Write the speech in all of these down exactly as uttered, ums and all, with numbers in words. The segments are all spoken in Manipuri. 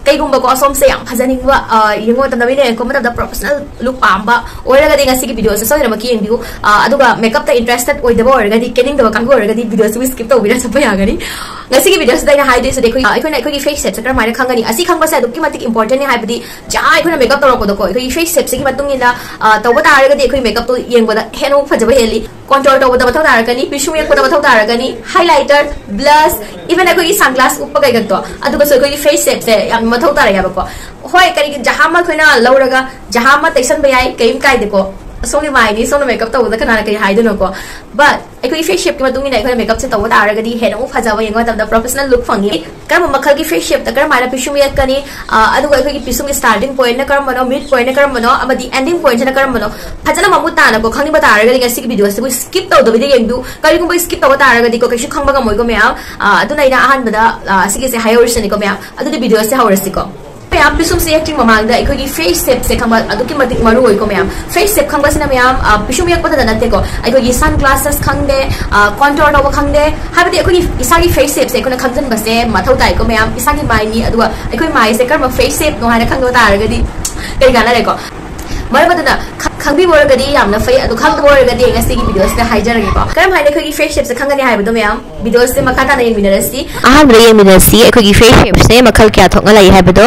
ꯀꯩꯒꯨꯝꯕꯀꯣ ꯁꯣꯝꯁꯦ ꯌꯥꯝ ꯐꯖꯅꯤꯡꯕ, ꯑ, ꯌꯦꯡꯕ ꯃꯇꯝꯗ, ꯃꯤꯅ ꯌꯦꯡꯉꯛꯄ ꯃꯇꯝꯗ professional look ꯄꯥꯝꯕ ꯑꯣꯏꯔꯒꯗꯤ ꯉꯁꯤꯒꯤ video ꯁꯦ ꯁꯣꯏꯗꯅꯃꯛꯀꯤ ꯌꯦꯡꯕꯤꯌꯨ꯫ ꯑ, ꯑꯗꯨꯒ makeup ꯇ interested ꯑꯣꯏꯗꯕ ꯑꯣꯏꯔꯒꯗꯤ, ꯀꯦꯅꯤꯡꯗꯕ ꯀꯥꯡꯕꯨ ꯑꯣꯏꯔꯒꯗꯤ video ꯁꯤꯕꯨ skip ꯇꯧꯕꯤꯔ ꯆꯠꯄ ꯌꯥꯒꯅꯤ꯫ ꯉꯁꯤꯒꯤ video ꯁꯤꯗ ꯑꯩꯅ ꯍꯥꯏꯗꯣꯏꯁꯤꯗꯤ ꯑꯩꯈꯣꯏ, ꯑ, ꯑꯩꯈꯣꯏꯅ ꯑꯩꯈꯣꯏꯒꯤ face shape ꯁꯦ ꯀꯔꯝꯍꯥꯏꯅ ꯈꯪꯒꯅꯤ? ꯑꯁꯤ ꯈꯪꯕꯁꯦ ꯑꯗꯨꯛꯀꯤ ꯃꯇꯤꯛ important ꯅꯤ, ꯍꯥꯏꯕꯗꯤ ꯖꯥ ꯑꯩꯈꯣꯏꯅ makeup ꯇꯧꯔꯛꯄꯗꯀꯣ, ꯑꯩꯈꯣꯏꯒꯤ face shape ꯁꯤꯒꯤ ꯃꯇꯨꯡ ꯏꯟꯅ, ꯑ, ꯇꯧꯕ ꯇꯥꯔꯒꯗꯤ ꯑꯩꯈꯣꯏ makeup ꯇꯣ ꯌꯦꯡꯕꯗ ꯍꯦꯟꯅ ꯑꯃꯨꯛ ꯐꯖꯕ ꯍꯦꯜꯂꯤ꯫ Contour ꯇꯧꯕꯗ ꯃꯊꯧ ꯇꯥꯔꯛꯀꯅꯤ, ꯄꯤꯁꯨꯝ ꯌꯦꯛꯄꯗ ꯃꯊꯧ ꯇꯥꯔꯛꯀꯅꯤ, highlighter, blush, even ꯑꯩꯈꯣꯏꯒꯤ sunglass ꯎꯞꯄ ꯀꯩꯀꯛꯇꯣ, ꯑꯗꯨꯒꯁꯨ ꯑꯩꯈꯣꯏꯒꯤ face shape ꯁꯦ ꯌꯥꯝ ꯃꯊꯧ ꯇꯥꯔꯛꯑꯦꯕꯀꯣ꯫ ꯍꯣꯏ, ꯀꯔꯤꯒꯤ ꯖꯍꯥ ꯑꯃ ꯑꯩꯈꯣꯏꯅ ꯂꯧꯔꯒ ꯖꯍꯥ ꯑꯃ ꯇꯩꯁꯟꯕ ꯌꯥꯏ, ꯀꯩꯝ ꯀꯥꯏꯗꯦꯀꯣ꯫ ꯁꯣꯝꯒꯤ ꯃꯥꯏꯅꯤ, ꯁꯣꯝꯅ makeup ꯇꯧꯕꯗ ꯀꯅꯥꯅ ꯀꯔꯤ ꯍꯥꯏꯗꯣꯏꯅꯣꯀꯣ? But ꯑꯩꯈꯣꯏꯒꯤ face shape ꯀꯤ ꯃꯇꯨꯡ ꯏꯟꯅ ꯑꯩꯈꯣꯏꯅ makeup ꯁꯦ ꯇꯧꯕ ꯇꯥꯔꯒꯗꯤ ꯍꯦꯟꯅ ꯑꯃꯨꯛ ꯐꯖꯕ, ꯌꯦꯡꯕ ꯃꯇꯝꯗ professional look ꯐꯪꯉꯤ꯫ ꯀꯔꯝꯕ ꯃꯈꯜꯒꯤ face shape ꯇ ꯀꯔꯝꯍꯥꯏꯅ ꯄꯤꯁꯨꯝ ꯌꯦꯛꯀꯅꯤ, ꯑ, ꯑꯗꯨꯒ ꯑꯩꯈꯣꯏꯒꯤ ꯄꯤꯁꯨꯝꯒꯤ starting point ꯅ ꯀꯔꯝꯕꯅꯣ, mid point ꯅ ꯀꯔꯝꯕꯅꯣ, ꯑꯃꯗꯤ ending point ꯁꯤꯅ ꯀꯔꯝꯕꯅꯣ, ꯐꯖꯅ ꯃꯃꯨꯠ ꯇꯥꯅꯀꯣ ꯈꯪꯅꯤꯡꯕ ꯇꯥꯔꯒꯗꯤ ꯉꯁꯤꯒꯤ video ꯁꯤꯕꯨ skip ꯇꯧꯗꯕꯤꯗ ꯌꯦꯡꯕꯤꯌꯨ꯫ ꯀꯔꯤꯒꯨꯝꯕ skip ꯇꯧꯕ ꯇꯥꯔꯒꯗꯤꯀꯣ ꯀꯩꯁꯨ ꯈꯪꯕ ꯉꯝꯃꯣꯏꯀꯣ ꯃꯌꯥꯝ꯫ ꯑ, ꯑꯗꯨꯅ ꯑꯩꯅ ꯑꯍꯥꯟꯕꯗ, ꯑ, ꯁꯤꯒꯤꯁꯦ ꯍꯥꯏꯍꯧꯔꯁꯤꯅꯤꯀꯣ ꯃꯌꯥꯝ꯫ ꯑꯗꯨꯗꯤ video ꯁꯦ ꯍꯧꯔꯁꯤꯀꯣ꯫ ꯃꯌꯥꯝ, ꯄꯤꯁꯨꯝꯁꯦ ꯌꯦꯛꯇ꯭ꯔꯤ ꯃꯃꯥꯡꯗ ꯑꯩꯈꯣꯏꯒꯤ face shape ꯁꯦ ꯈꯪꯕ ꯑꯗꯨꯛꯀꯤ ꯃꯇꯤꯛ ꯃꯔꯨ ꯑꯣꯏꯀꯣ ꯃꯌꯥꯝ꯫ Face shape ꯈꯪꯕꯁꯤꯅ ꯃꯌꯥꯝ, ꯑ, ꯄꯤꯁꯨꯝ ꯌꯦꯛꯄꯗꯗ ꯅꯠꯇꯦꯀꯣ, ꯑꯩꯈꯣꯏꯒꯤ sunglasses ꯈꯪꯗꯦ, ꯑ, contour ꯇꯧꯕ ꯈꯪꯗꯦ, ꯍꯥꯏꯕꯗꯤ ꯑꯩꯈꯣꯏꯒꯤ ꯏꯁꯥꯒꯤ face shape ꯁꯦ ꯑꯩꯈꯣꯏꯅ ꯈꯪꯖꯤꯟꯕꯁꯦ ꯃꯊꯧ ꯇꯥꯏꯀꯣ ꯃꯌꯥꯝ꯫ ꯏꯁꯥꯒꯤ ꯃꯥꯏꯅꯤ, ꯑꯗꯨꯒ ꯑꯩꯈꯣꯏ ꯃꯥꯏꯁꯦ ꯀꯔꯝꯕ face shape ꯅꯣ ꯍꯥꯏꯅ ꯈꯪꯗꯕ ꯇꯥꯔꯒꯗꯤ ꯀꯔꯤ ꯀꯥꯟꯅꯔꯦꯀꯣ? ꯃꯔꯝ ꯑꯗꯨꯅ ꯈ-, ꯈꯪꯕꯤꯕ ꯑꯣꯏꯔꯒꯗꯤ ꯌꯥꯝꯅ ꯐꯩ, ꯑꯗꯨ ꯈꯪꯗꯕ ꯑꯣꯏꯔꯒꯗꯤ ꯑꯩ ꯉꯁꯤꯒꯤ video ꯁꯤꯗ ꯍꯥꯏꯖꯔꯒꯦꯀꯣ꯫ ꯀꯔꯝ ꯍꯥꯏꯅ ꯑꯩꯈꯣꯏꯒꯤ face shape ꯁꯦ ꯈꯪꯒꯅꯤ ꯍꯥꯏꯕꯗꯣ ꯃꯌꯥꯝ, video ꯁꯦ ꯃꯈꯥ ꯇꯥꯅ ꯌꯦꯡꯃꯤꯟꯅꯔꯁꯤ꯫ ꯑꯍꯥꯟꯕꯗ ꯌꯦꯡꯃꯤꯟꯅꯁꯤ ꯑꯩꯈꯣꯏꯒꯤ face shape ꯁꯦ ꯃꯈꯜ ꯀꯌꯥ ꯊꯣꯛꯅ ꯂꯩ ꯍꯥꯏꯕꯗꯣ꯫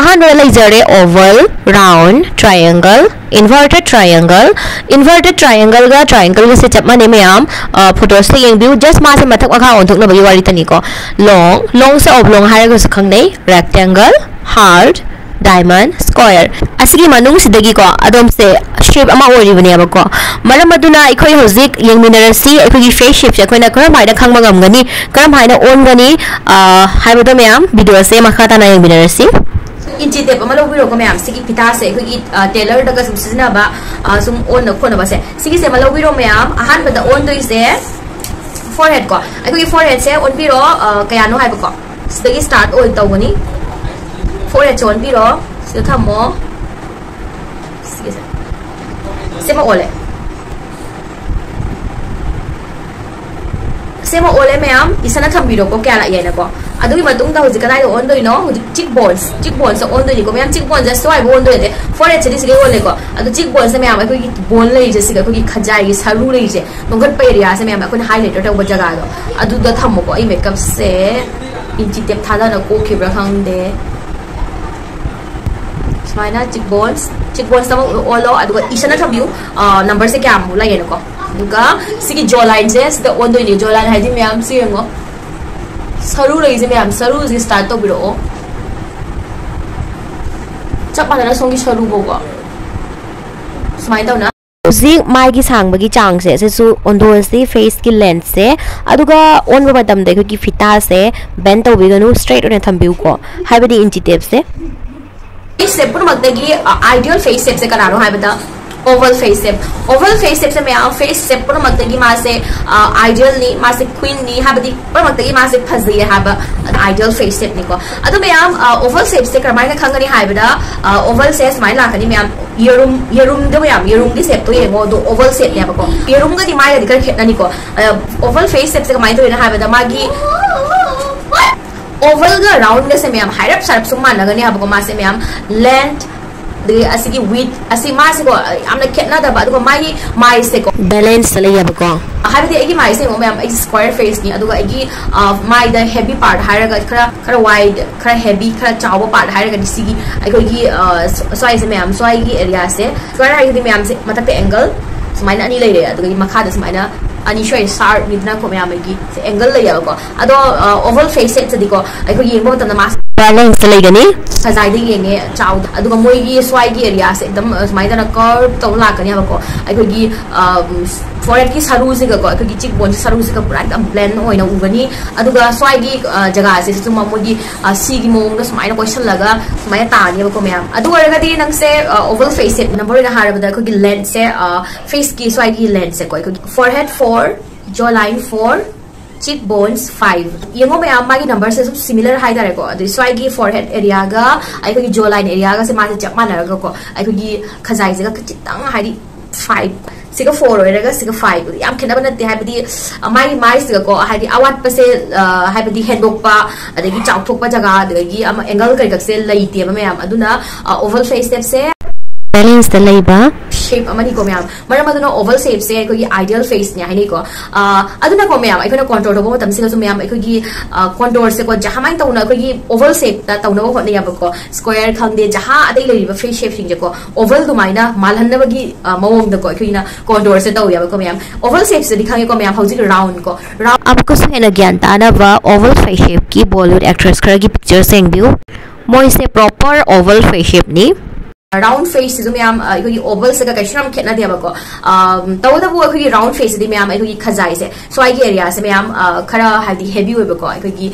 ꯑꯍꯥꯟꯕꯗ ꯂꯩꯖꯔꯦ oval, round, triangle, inverted triangle꯫ Inverted triangle ꯒ triangle ꯒꯁꯦ ꯆꯞ ꯃꯥꯟꯅꯩ ꯃꯌꯥꯝ꯫ ꯑ, photo ꯁꯤꯗ ꯌꯦꯡꯕꯤꯌꯨ, just ꯃꯥꯁꯦ ꯃꯊꯛ ꯃꯈꯥ ꯑꯣꯟꯊꯣꯛꯅꯕꯒꯤ ꯋꯥꯔꯤꯇꯅꯤꯀꯣ꯫ Long, long ꯁꯦ oblong ꯍꯥꯏꯔꯒꯁꯨ ꯈꯪꯅꯩ, rectangle, heart, diamond, square꯫ ꯑꯁꯤꯒꯤ ꯃꯅꯨꯡꯁꯤꯗꯒꯤꯀꯣ ꯑꯗꯣꯝꯁꯦ shape ꯑꯃ ꯑꯣꯏꯔꯤꯕꯅꯦꯕꯀꯣ꯫ ꯃꯔꯝ ꯑꯗꯨꯅ ꯑꯩꯈꯣꯏ ꯍꯧꯖꯤꯛ ꯌꯦꯡꯃꯤꯟꯅꯔꯁꯤ ꯑꯩꯈꯣꯏꯒꯤ face shape ꯁꯦ ꯑꯩꯈꯣꯏꯅ ꯀꯔꯝ ꯍꯥꯏꯅ ꯈꯪꯕ ꯉꯝꯒꯅꯤ, ꯀꯔꯝ ꯍꯥꯏꯅ ꯑꯣꯟꯒꯅꯤ, ꯑ, ꯍꯥꯏꯕꯗꯣ ꯃꯌꯥꯝ video ꯁꯦ ꯃꯈꯥ ꯇꯥꯅ ꯌꯦꯡꯃꯤꯟꯅꯔꯁꯤ꯫ Inchi tape ꯑꯃ ꯂꯧꯕꯤꯔꯣꯀꯣ ꯃꯌꯥꯝ꯫ ꯁꯤꯒꯤ ꯐꯤꯇꯥꯁꯦ ꯑꯩꯈꯣꯏꯒꯤ, ꯑ, tailor ꯗꯒ ꯁꯨꯝ ꯁꯤꯖꯤꯟꯅꯕ, ꯑ, ꯁꯨꯝ ꯑꯣꯟꯅ ꯈꯣꯠꯅꯕꯁꯦ, ꯁꯤꯒꯤꯁꯦ ꯑꯃ ꯂꯧꯕꯤꯔꯣ ꯃꯌꯥꯝ꯫ ꯑꯍꯥꯟꯕꯗ ꯑꯣꯟꯗꯣꯏꯁꯦ forehead ꯀꯣ꯫ ꯑꯩꯈꯣꯏꯒꯤ forehead ꯁꯦ ꯑꯣꯟꯕꯤꯔꯣ, ꯑ, ꯀꯌꯥꯅꯣ ꯍꯥꯏꯕꯀꯣ꯫ ꯁꯤꯗꯒꯤ start ꯑꯣꯏ ꯇꯧꯒꯅꯤ꯫ Forehead ꯁꯦ ꯑꯣꯟꯕꯤꯔꯣ꯫ ꯁꯤꯗ ꯊꯝꯃꯣ꯫ ꯁꯤꯒꯤꯁꯦ꯫ ꯁꯤꯃ ꯑꯣꯜꯂꯦ꯫ ꯁꯤꯃ ꯑꯣꯜꯂꯦ ꯃꯌꯥꯝ꯫ ꯏꯁꯥꯅ ꯊꯝꯕꯤꯔꯣꯀꯣ, ꯀꯌꯥ ꯂꯥꯛꯏ ꯍꯥꯏꯅꯀꯣ꯫ ꯑꯗꯨꯒꯤ ꯃꯇꯨꯡꯗ ꯍꯧꯖꯤꯛ ꯀꯗꯥꯏꯗ ꯑꯣꯟꯗꯣꯏꯅꯣ? ꯍꯧꯖꯤꯛ ꯆꯤꯛ ꯕꯣꯟꯁ, ꯆꯤꯛ ꯕꯣꯟꯁꯇ ꯑꯣꯟꯗꯣꯏꯅꯤꯀꯣ ꯃꯌꯥꯝ꯫ ꯆꯤꯛ ꯕꯣꯟꯁꯦ ꯁ꯭ꯋꯥꯏꯐꯥꯎ ꯑꯣꯟꯗꯣꯏꯅꯦ, ꯐꯣꯔ ꯍꯦꯗꯁꯤꯗꯤ ꯁꯤꯒ ꯑꯣꯜꯂꯦꯀꯣ꯫ ꯑꯗꯣ ꯆꯤꯛ ꯕꯣꯟꯁꯇ ꯃꯌꯥꯝ ꯑꯩꯈꯣꯏꯒꯤ ꯕꯣꯟ ꯂꯩꯔꯤꯁꯦ, ꯁꯤꯒ ꯑꯩꯈꯣꯏꯒꯤ ꯈꯖꯥꯏꯒꯤ ꯁꯔꯨ ꯂꯩꯔꯤꯁꯦ, ꯅꯣꯡꯈꯠꯄ ꯑꯦꯔꯤꯌꯥꯁꯦ ꯃꯌꯥꯝ ꯑꯩꯈꯣꯏꯅ ꯍꯥꯏꯂꯥꯏꯇꯔ ꯇꯧꯕ ꯖꯒꯥꯗꯣ, ꯑꯗꯨꯗ ꯊꯝꯃꯨꯀꯣ꯫ ꯑꯩ ꯃꯦꯀꯞꯁꯦ ꯏꯟꯆꯤ ꯇꯦꯞ ꯊꯥꯗꯅ ꯀꯣꯛꯈꯤꯕ꯭ꯔꯥ ꯈꯪꯗꯦ꯫ ꯁꯨꯃꯥꯏꯅ ꯆꯤꯛ ꯕꯣꯟꯁ, ꯆꯤꯛ ꯕꯣꯟꯁꯇ ꯑꯃꯨꯛ ꯑꯣꯜꯂꯣ, ꯑꯗꯨꯒ ꯏꯁꯟꯅ ꯊꯝꯕꯤꯌꯨ, ꯅꯝꯕꯔꯁꯦ ꯀꯌꯥꯃꯨꯛ ꯂꯩꯌꯦꯅꯀꯣ꯫ ꯑꯗꯨꯒ ꯁꯤꯒꯤ ꯖꯣ ꯂꯥꯏꯟꯁꯦ ꯁꯤꯗ ꯑꯣꯟꯗꯣꯏꯅꯦ꯫ ꯖꯣ ꯂꯥꯏꯟ ꯍꯥꯏꯗꯤ ꯃꯌꯥꯝ ꯁꯤ ꯌꯦꯡꯉꯣ, ꯁꯔꯨ ꯂꯩꯁꯦ ꯃꯌꯥꯝ, ꯁꯔꯨꯁꯦ ꯁ꯭ꯇꯥꯔꯠ ꯇꯧꯕꯤꯔꯛꯑꯣ꯫ ꯆꯞ ꯃꯥꯟꯅꯅ ꯁꯣꯝꯒꯤ ꯁꯔꯨꯐꯥꯎꯀꯣ, ꯁꯨꯃꯥꯏꯅ ꯇꯧꯅ꯫ ꯍꯧꯖꯤꯛ ꯃꯥꯏꯒꯤ ꯁꯥꯡꯕꯒꯤ ꯆꯥꯡꯁꯦ ꯁꯤꯁꯨ ꯑꯣꯟꯊꯣꯛꯑꯁꯤ, ꯐꯦꯁꯀꯤ ꯂꯦꯟꯁꯁꯦ꯫ ꯑꯗꯨꯒ ꯑꯣꯟꯕ ꯃꯇꯝꯗ ꯑꯩꯈꯣꯏꯒꯤ ꯐꯤꯇꯥꯁꯦ ꯕꯦꯟ ꯇꯧꯕꯤꯒꯅꯨ, ꯁ꯭ꯇ꯭ꯔꯦꯠ ꯑꯣꯏꯅ ꯊꯝꯕꯤꯌꯨꯀꯣ, ꯍꯥꯏꯕꯗꯤ ꯏꯟꯆꯤ ꯇꯦꯞꯁꯦ꯫ ꯁꯦꯞ ꯄꯨꯝꯅꯃꯛꯇꯒꯤ ꯑꯥꯏꯗꯤꯌꯦꯜ ꯐꯦꯁ ꯁꯦꯞꯁꯦ ꯀꯅꯥꯅꯣ ꯍꯥꯏꯕꯗ ꯑꯣꯚꯜ ꯐꯦꯁ ꯁꯦꯞ꯫ ꯑꯣꯚꯜ ꯐꯦꯁ ꯁꯦꯞꯁꯦ ꯃꯌꯥꯝ, ꯐꯦꯁ ꯁꯦꯞ ꯄꯨꯝꯅꯃꯛꯇꯒꯤ ꯃꯥꯁꯦ ꯑꯥꯏꯗꯤꯌꯦꯜꯅꯤ, ꯃꯥꯁꯦ ꯀ꯭ꯋꯤꯟꯅꯤ, ꯍꯥꯏꯕꯗꯤ ꯄꯨꯝꯅꯃꯛꯇꯒꯤ ꯃꯥꯁꯦ ꯐꯖꯩꯌꯦ ꯍꯥꯏꯕ ꯑꯥꯏꯗꯤꯌꯦꯜ ꯐꯦꯁ ꯁꯦꯞꯅꯤꯀꯣ꯫ ꯑꯗꯣ ꯃꯌꯥꯝ, ꯑꯣꯚꯜ ꯁꯦꯞꯁꯦ ꯀꯔꯝꯍꯥꯏꯅ ꯈꯪꯒꯅꯤ ꯍꯥꯏꯕꯗ, ꯑꯣꯚꯜꯁꯦ ꯁꯨꯃꯥꯏꯅ ꯂꯥꯛꯀꯅꯤ ꯃꯌꯥꯝ, ꯌꯦꯔꯨꯝ, ꯌꯦꯔꯨꯝꯗꯣ ꯃꯌꯥꯝ, ꯌꯦꯔꯨꯝꯒꯤ ꯁꯦꯞꯇꯣ ꯌꯦꯡꯉꯣ, ꯑꯗꯣ ꯑꯣꯚꯜ ꯁꯦꯞꯅꯦꯕꯀꯣ꯫ ꯌꯦꯔꯨꯝꯒꯗꯤ ꯃꯥꯏꯒꯗꯤ ꯈꯔ ꯈꯦꯠꯅꯅꯤꯀꯣ꯫ ꯑꯣꯚꯜ ꯐꯦꯁ ꯁꯦꯞꯁꯦ ꯀꯃꯥꯏꯅ ꯇꯧꯔꯤꯅꯣ ꯍꯥꯏꯕꯗ ꯃꯥꯒꯤ ꯑꯣꯚꯜꯒ ꯔꯥꯎꯟꯒꯁꯦ ꯃꯌꯥꯝ ꯍꯥꯏꯔꯞ ꯁꯥꯔꯞ ꯁꯨꯝ ꯃꯥꯟꯅꯒꯅꯤ ꯍꯥꯏꯕꯀꯣ꯫ ꯃꯥꯁꯦ ꯃꯌꯥꯝ ꯂꯦꯟꯊ, ꯑꯗꯒꯤ ꯑꯁꯤꯒꯤ ꯋꯤꯠ ꯑꯁꯤ, ꯃꯥꯁꯦꯀꯣ ꯌꯥꯝꯅ ꯈꯦꯠꯅꯗꯕ, ꯑꯗꯨꯒ ꯃꯥꯒꯤ ꯃꯥꯏꯁꯦꯀꯣ ꯕꯦꯂꯦꯟꯁꯇ ꯂꯩꯌꯦꯕꯀꯣ꯫ ꯍꯥꯏꯕꯗꯤ ꯑꯩꯒꯤ ꯃꯥꯏꯁꯦ ꯌꯦꯡꯉꯣ ꯃꯌꯥꯝ, ꯑꯩꯒꯤ ꯁ꯭ꯀ꯭ꯋꯥꯔ ꯐꯦꯁꯅꯤ, ꯑꯗꯨꯒ ꯑꯩꯒꯤ, ꯑ, ꯃꯥꯏꯗ ꯍꯦꯚꯤ ꯄꯥꯔꯠ ꯍꯥꯏꯔꯒ ꯈꯔ, ꯈꯔ ꯋꯥꯏꯗ, ꯈꯔ ꯍꯦꯚꯤ, ꯈꯔ ꯆꯥꯎꯕ ꯄꯥꯔꯠ ꯍꯥꯏꯔꯒꯗꯤ ꯁꯤꯒꯤ ꯑꯩꯈꯣꯏꯒꯤ, ꯑ, ꯁ꯭ꯋꯥꯏꯁꯦ ꯃꯌꯥꯝ, ꯁ꯭ꯋꯥꯏꯒꯤ ꯑꯦꯔꯤꯌꯥꯁꯦ, ꯁ꯭ꯀ꯭ꯋꯥꯔ ꯍꯥꯏꯔꯒꯗꯤ ꯃꯌꯥꯝꯁꯦ ꯃꯊꯛꯇ ꯑꯦꯡꯒꯜ ꯁꯨꯃꯥꯏꯅ ꯑꯅꯤ ꯂꯩꯔꯦ, ꯑꯗꯨꯒ ꯃꯈꯥꯗ ꯁꯨꯃꯥꯏꯅ ꯑꯅꯤ ꯁ꯭ꯋꯥꯏ ꯁꯥꯔꯞꯅꯤꯗꯅꯀꯣ ꯃꯌꯥꯝ, ꯑꯩꯒꯤ ꯑꯦꯡꯒꯜ ꯂꯩꯌꯦꯕꯀꯣ꯫ ꯑꯗꯣ ꯑꯣꯚꯜ ꯐꯦꯁ ꯁꯦꯞꯁꯤꯗꯤꯀꯣ ꯑꯩꯈꯣꯏ ꯌꯦꯡꯕ ꯃꯇꯝꯗ ꯃꯥꯁꯦ ꯕꯦꯂꯦꯟꯁꯇ ꯂꯩꯒꯅꯤ꯫ ꯈꯖꯥꯏꯗ ꯌꯦꯡꯉꯦ ꯆꯥꯎꯗ, ꯑꯗꯨꯒ ꯃꯣꯏꯒꯤ ꯁ꯭ꯋꯥꯏꯒꯤ ꯑꯦꯔꯤꯌꯥꯁꯦ ꯑꯗꯨꯝ, ꯑ, ꯁꯨꯃꯥꯏꯅ ꯇꯧꯅ ꯀꯔꯞ ꯇꯧꯅ ꯂꯥꯛꯀꯅꯦꯕꯀꯣ꯫ ꯑꯩꯈꯣꯏꯒꯤ, ꯑ, ꯐꯣꯔꯍꯦꯗꯀꯤ ꯁꯔꯨꯁꯤꯒꯀꯣ, ꯑꯩꯈꯣꯏꯒꯤ ꯆꯤꯛ ꯕꯣꯟꯁ ꯁꯔꯨꯁꯤꯒ ꯄꯨꯔꯥ ꯑꯦꯛꯗꯝ ꯕ꯭ꯂꯦꯟ ꯑꯣꯏꯅ ꯎꯒꯅꯤ꯫ ꯑꯗꯨꯒ ꯁ꯭ꯋꯥꯏꯒꯤ, ꯑ, ꯖꯒꯥꯁꯤꯁꯨ ꯃ-, ꯃꯣꯏꯒꯤ, ꯑ, ꯁꯤꯒꯤ ꯃꯑꯣꯡꯗ ꯁꯨꯃꯥꯏꯅ ꯀꯣꯏꯁꯜꯂꯒ ꯁꯨꯃꯥꯏꯅ ꯇꯥꯅꯦꯕꯀꯣ ꯃꯌꯥꯝ꯫ ꯑꯗꯨ ꯑꯣꯏꯔꯒꯗꯤ ꯅꯪꯁꯦ, ꯑ, ꯑꯣꯚꯜ ꯐꯦꯁ ꯁꯦꯞ, ꯅꯝꯕꯔ ꯑꯣꯏꯅ ꯍꯥꯏꯔꯕꯗ ꯑꯩꯈꯣꯏꯒꯤ ꯂꯦꯟꯁꯁꯦ, ꯑ, ꯐꯦꯁꯀꯤ ꯁ꯭ꯋꯥꯏꯒꯤ ꯂꯦꯟꯁꯁꯦꯀꯣ, ꯑꯩꯈꯣꯏꯒꯤ ꯐꯣꯔꯍꯦꯗ ꯐꯣꯔ, ꯖꯣ ꯂꯥꯏꯟ ꯐꯣꯔ, ꯆꯤꯛ ꯕꯣꯟꯁ ꯐꯥꯏꯚ꯫ ꯌꯦꯡꯉꯣ ꯃꯌꯥꯝ, ꯃꯥꯒꯤ ꯅꯝꯕꯔꯁꯦ ꯁꯨꯝ ꯁꯤꯃꯤꯂꯔ ꯍꯥꯏꯇꯥꯔꯦꯀꯣ꯫ ꯑꯗꯨ ꯁ꯭ꯋꯥꯏꯒꯤ ꯐꯣꯔꯍꯦꯗ ꯑꯦꯔꯤꯌꯥꯒ ꯑꯩꯈꯣꯏꯒꯤ ꯖꯣ ꯂꯥꯏꯟ ꯑꯦꯔꯤꯌꯥꯒꯁꯦ ꯃꯥꯁꯦ ꯆꯞ ꯃꯥꯟꯅꯔꯒꯀꯣ, ꯑꯩꯈꯣꯏꯒꯤ ꯈꯖꯥꯏꯁꯤꯒ ꯈꯤꯇꯪ ꯍꯥꯏꯗꯤ ꯐꯥꯏꯚ ꯁꯤꯒ ꯐꯣꯔ ꯑꯣꯏꯔꯒ ꯁꯤꯒ ꯐꯥꯏꯚ ꯌꯥꯝ ꯈꯦꯠꯅꯕ ꯅꯠꯇꯦ, ꯍꯥꯏꯕꯗꯤ ꯃꯥꯏ ꯃꯥꯏꯁꯤꯒꯀꯣ, ꯍꯥꯏꯗꯤ ꯑꯋꯥꯠꯄꯁꯦ ꯍꯥꯏꯕꯗꯤ ꯍꯦꯟꯗꯣꯛꯄ ꯑꯗꯒꯤ ꯆꯥꯎꯊꯣꯛꯄ ꯖꯒꯥ ꯑꯗꯒꯤ ꯑꯃ ꯑꯦꯡꯒꯜ ꯀꯩꯀꯛꯁꯦ ꯂꯩꯇꯦꯕ ꯃꯌꯥꯝ꯫ ꯑꯗꯨꯅ ꯑꯣꯚꯜ ꯐꯦꯁ ꯁꯦꯞꯁꯦ ꯕꯦꯂꯦꯟꯁꯇ ꯂꯩꯕ ꯁꯦꯞ ꯑꯃꯅꯤꯀꯣ ꯃꯌꯥꯝ꯫ ꯃꯔꯝ ꯑꯗꯨꯅ ꯑꯣꯚꯜ ꯁꯦꯞꯁꯦ ꯑꯩꯈꯣꯏꯒꯤ ꯑꯥꯏꯗꯤꯌꯜ ꯐꯦꯁꯅꯦ ꯍꯥꯏꯅꯩꯀꯣ꯫ ꯑꯗꯨꯅꯀꯣ ꯃꯌꯥꯝ, ꯑꯩꯈꯣꯏꯅ ꯀꯣꯟꯇꯣꯔ ꯇꯧꯕ ꯃꯇꯝꯁꯤꯗꯁꯨ ꯃꯌꯥꯝ, ꯑꯩꯈꯣꯏꯒꯤ ꯀꯣꯟꯇꯣꯔꯁꯦꯀꯣ ꯖꯍꯥꯃꯥꯏꯅ ꯇꯧꯅ ꯑꯩꯈꯣꯏꯒꯤ ꯑꯣꯚꯜ ꯁꯦꯞꯇ ꯇꯧꯅꯕ ꯍꯣꯠꯅꯩꯌꯦꯕꯀꯣ꯫ ꯁ꯭ꯀ꯭ꯋꯦꯔ ꯈꯪꯗꯦ, ꯖꯍꯥ ꯑꯇꯩ ꯂꯩꯔꯤꯕ ꯐꯦꯁ ꯁꯦꯞꯁꯤꯡꯁꯦꯀꯣ ꯑꯣꯚꯜ ꯑꯗꯨꯃꯥꯏꯅ ꯃꯥꯜꯍꯟꯅꯕꯒꯤ ꯃꯑꯣꯡꯗꯀꯣ ꯑꯩꯈꯣꯏꯅ ꯀꯣꯟꯇꯣꯔꯁꯦ ꯇꯧꯋꯦꯕꯀꯣ ꯃꯌꯥꯝ꯫ ꯑꯣꯚꯜ ꯁꯦꯞꯁꯤꯗꯤ ꯈꯪꯉꯦꯀꯣ ꯃꯌꯥꯝ, ꯍꯧꯖꯤꯛ ꯔꯥꯎꯟ ꯀꯣ, ꯔꯥꯎꯟ ꯑꯃꯨꯛꯀꯁꯨ ꯍꯦꯟꯅ ꯒ꯭ꯌꯥꯟ ꯇꯥꯅꯕ ꯑꯣꯚꯜ ꯐꯦꯁ ꯁꯦꯞꯀꯤ ꯕꯣꯂꯤꯋꯨꯗ ꯑꯦꯛꯇ꯭ꯔꯦꯁ ꯈꯔꯒꯤ ꯄꯤꯛꯆꯔꯁ ꯌꯦꯡꯕꯤꯌꯨ꯫ ꯃꯣꯏꯁꯦ ꯄ꯭ꯔꯣꯄꯔ ꯑꯣꯚꯜ ꯐꯦꯁ ꯁꯦꯞꯅꯤ꯫ ꯔꯥꯎꯟ ꯐꯦꯁꯁꯤꯁꯨ ꯃꯌꯥꯝ ꯑꯩꯈꯣꯏꯒꯤ ꯑꯣꯚꯜꯁꯤꯒ ꯀꯩꯁꯨ ꯌꯥꯝ ꯈꯦꯠꯅꯗꯦꯕꯀꯣ꯫ ꯇꯧꯕꯇꯕꯨ ꯑꯩꯈꯣꯏꯒꯤ ꯔꯥꯎꯟ ꯐꯦꯁꯁꯤꯗꯤ ꯃꯌꯥꯝ ꯑꯩꯈꯣꯏꯒꯤ ꯈꯖꯥꯏꯁꯦ ꯁ꯭ꯋꯥꯏꯒꯤ ꯑꯦꯔꯤꯌꯥꯁꯦ ꯃꯌꯥꯝ ꯈꯔ ꯍꯥꯏꯗꯤ ꯍꯦꯚꯤ ꯑꯣꯏꯕꯀꯣ, ꯑꯩꯈꯣꯏꯒꯤ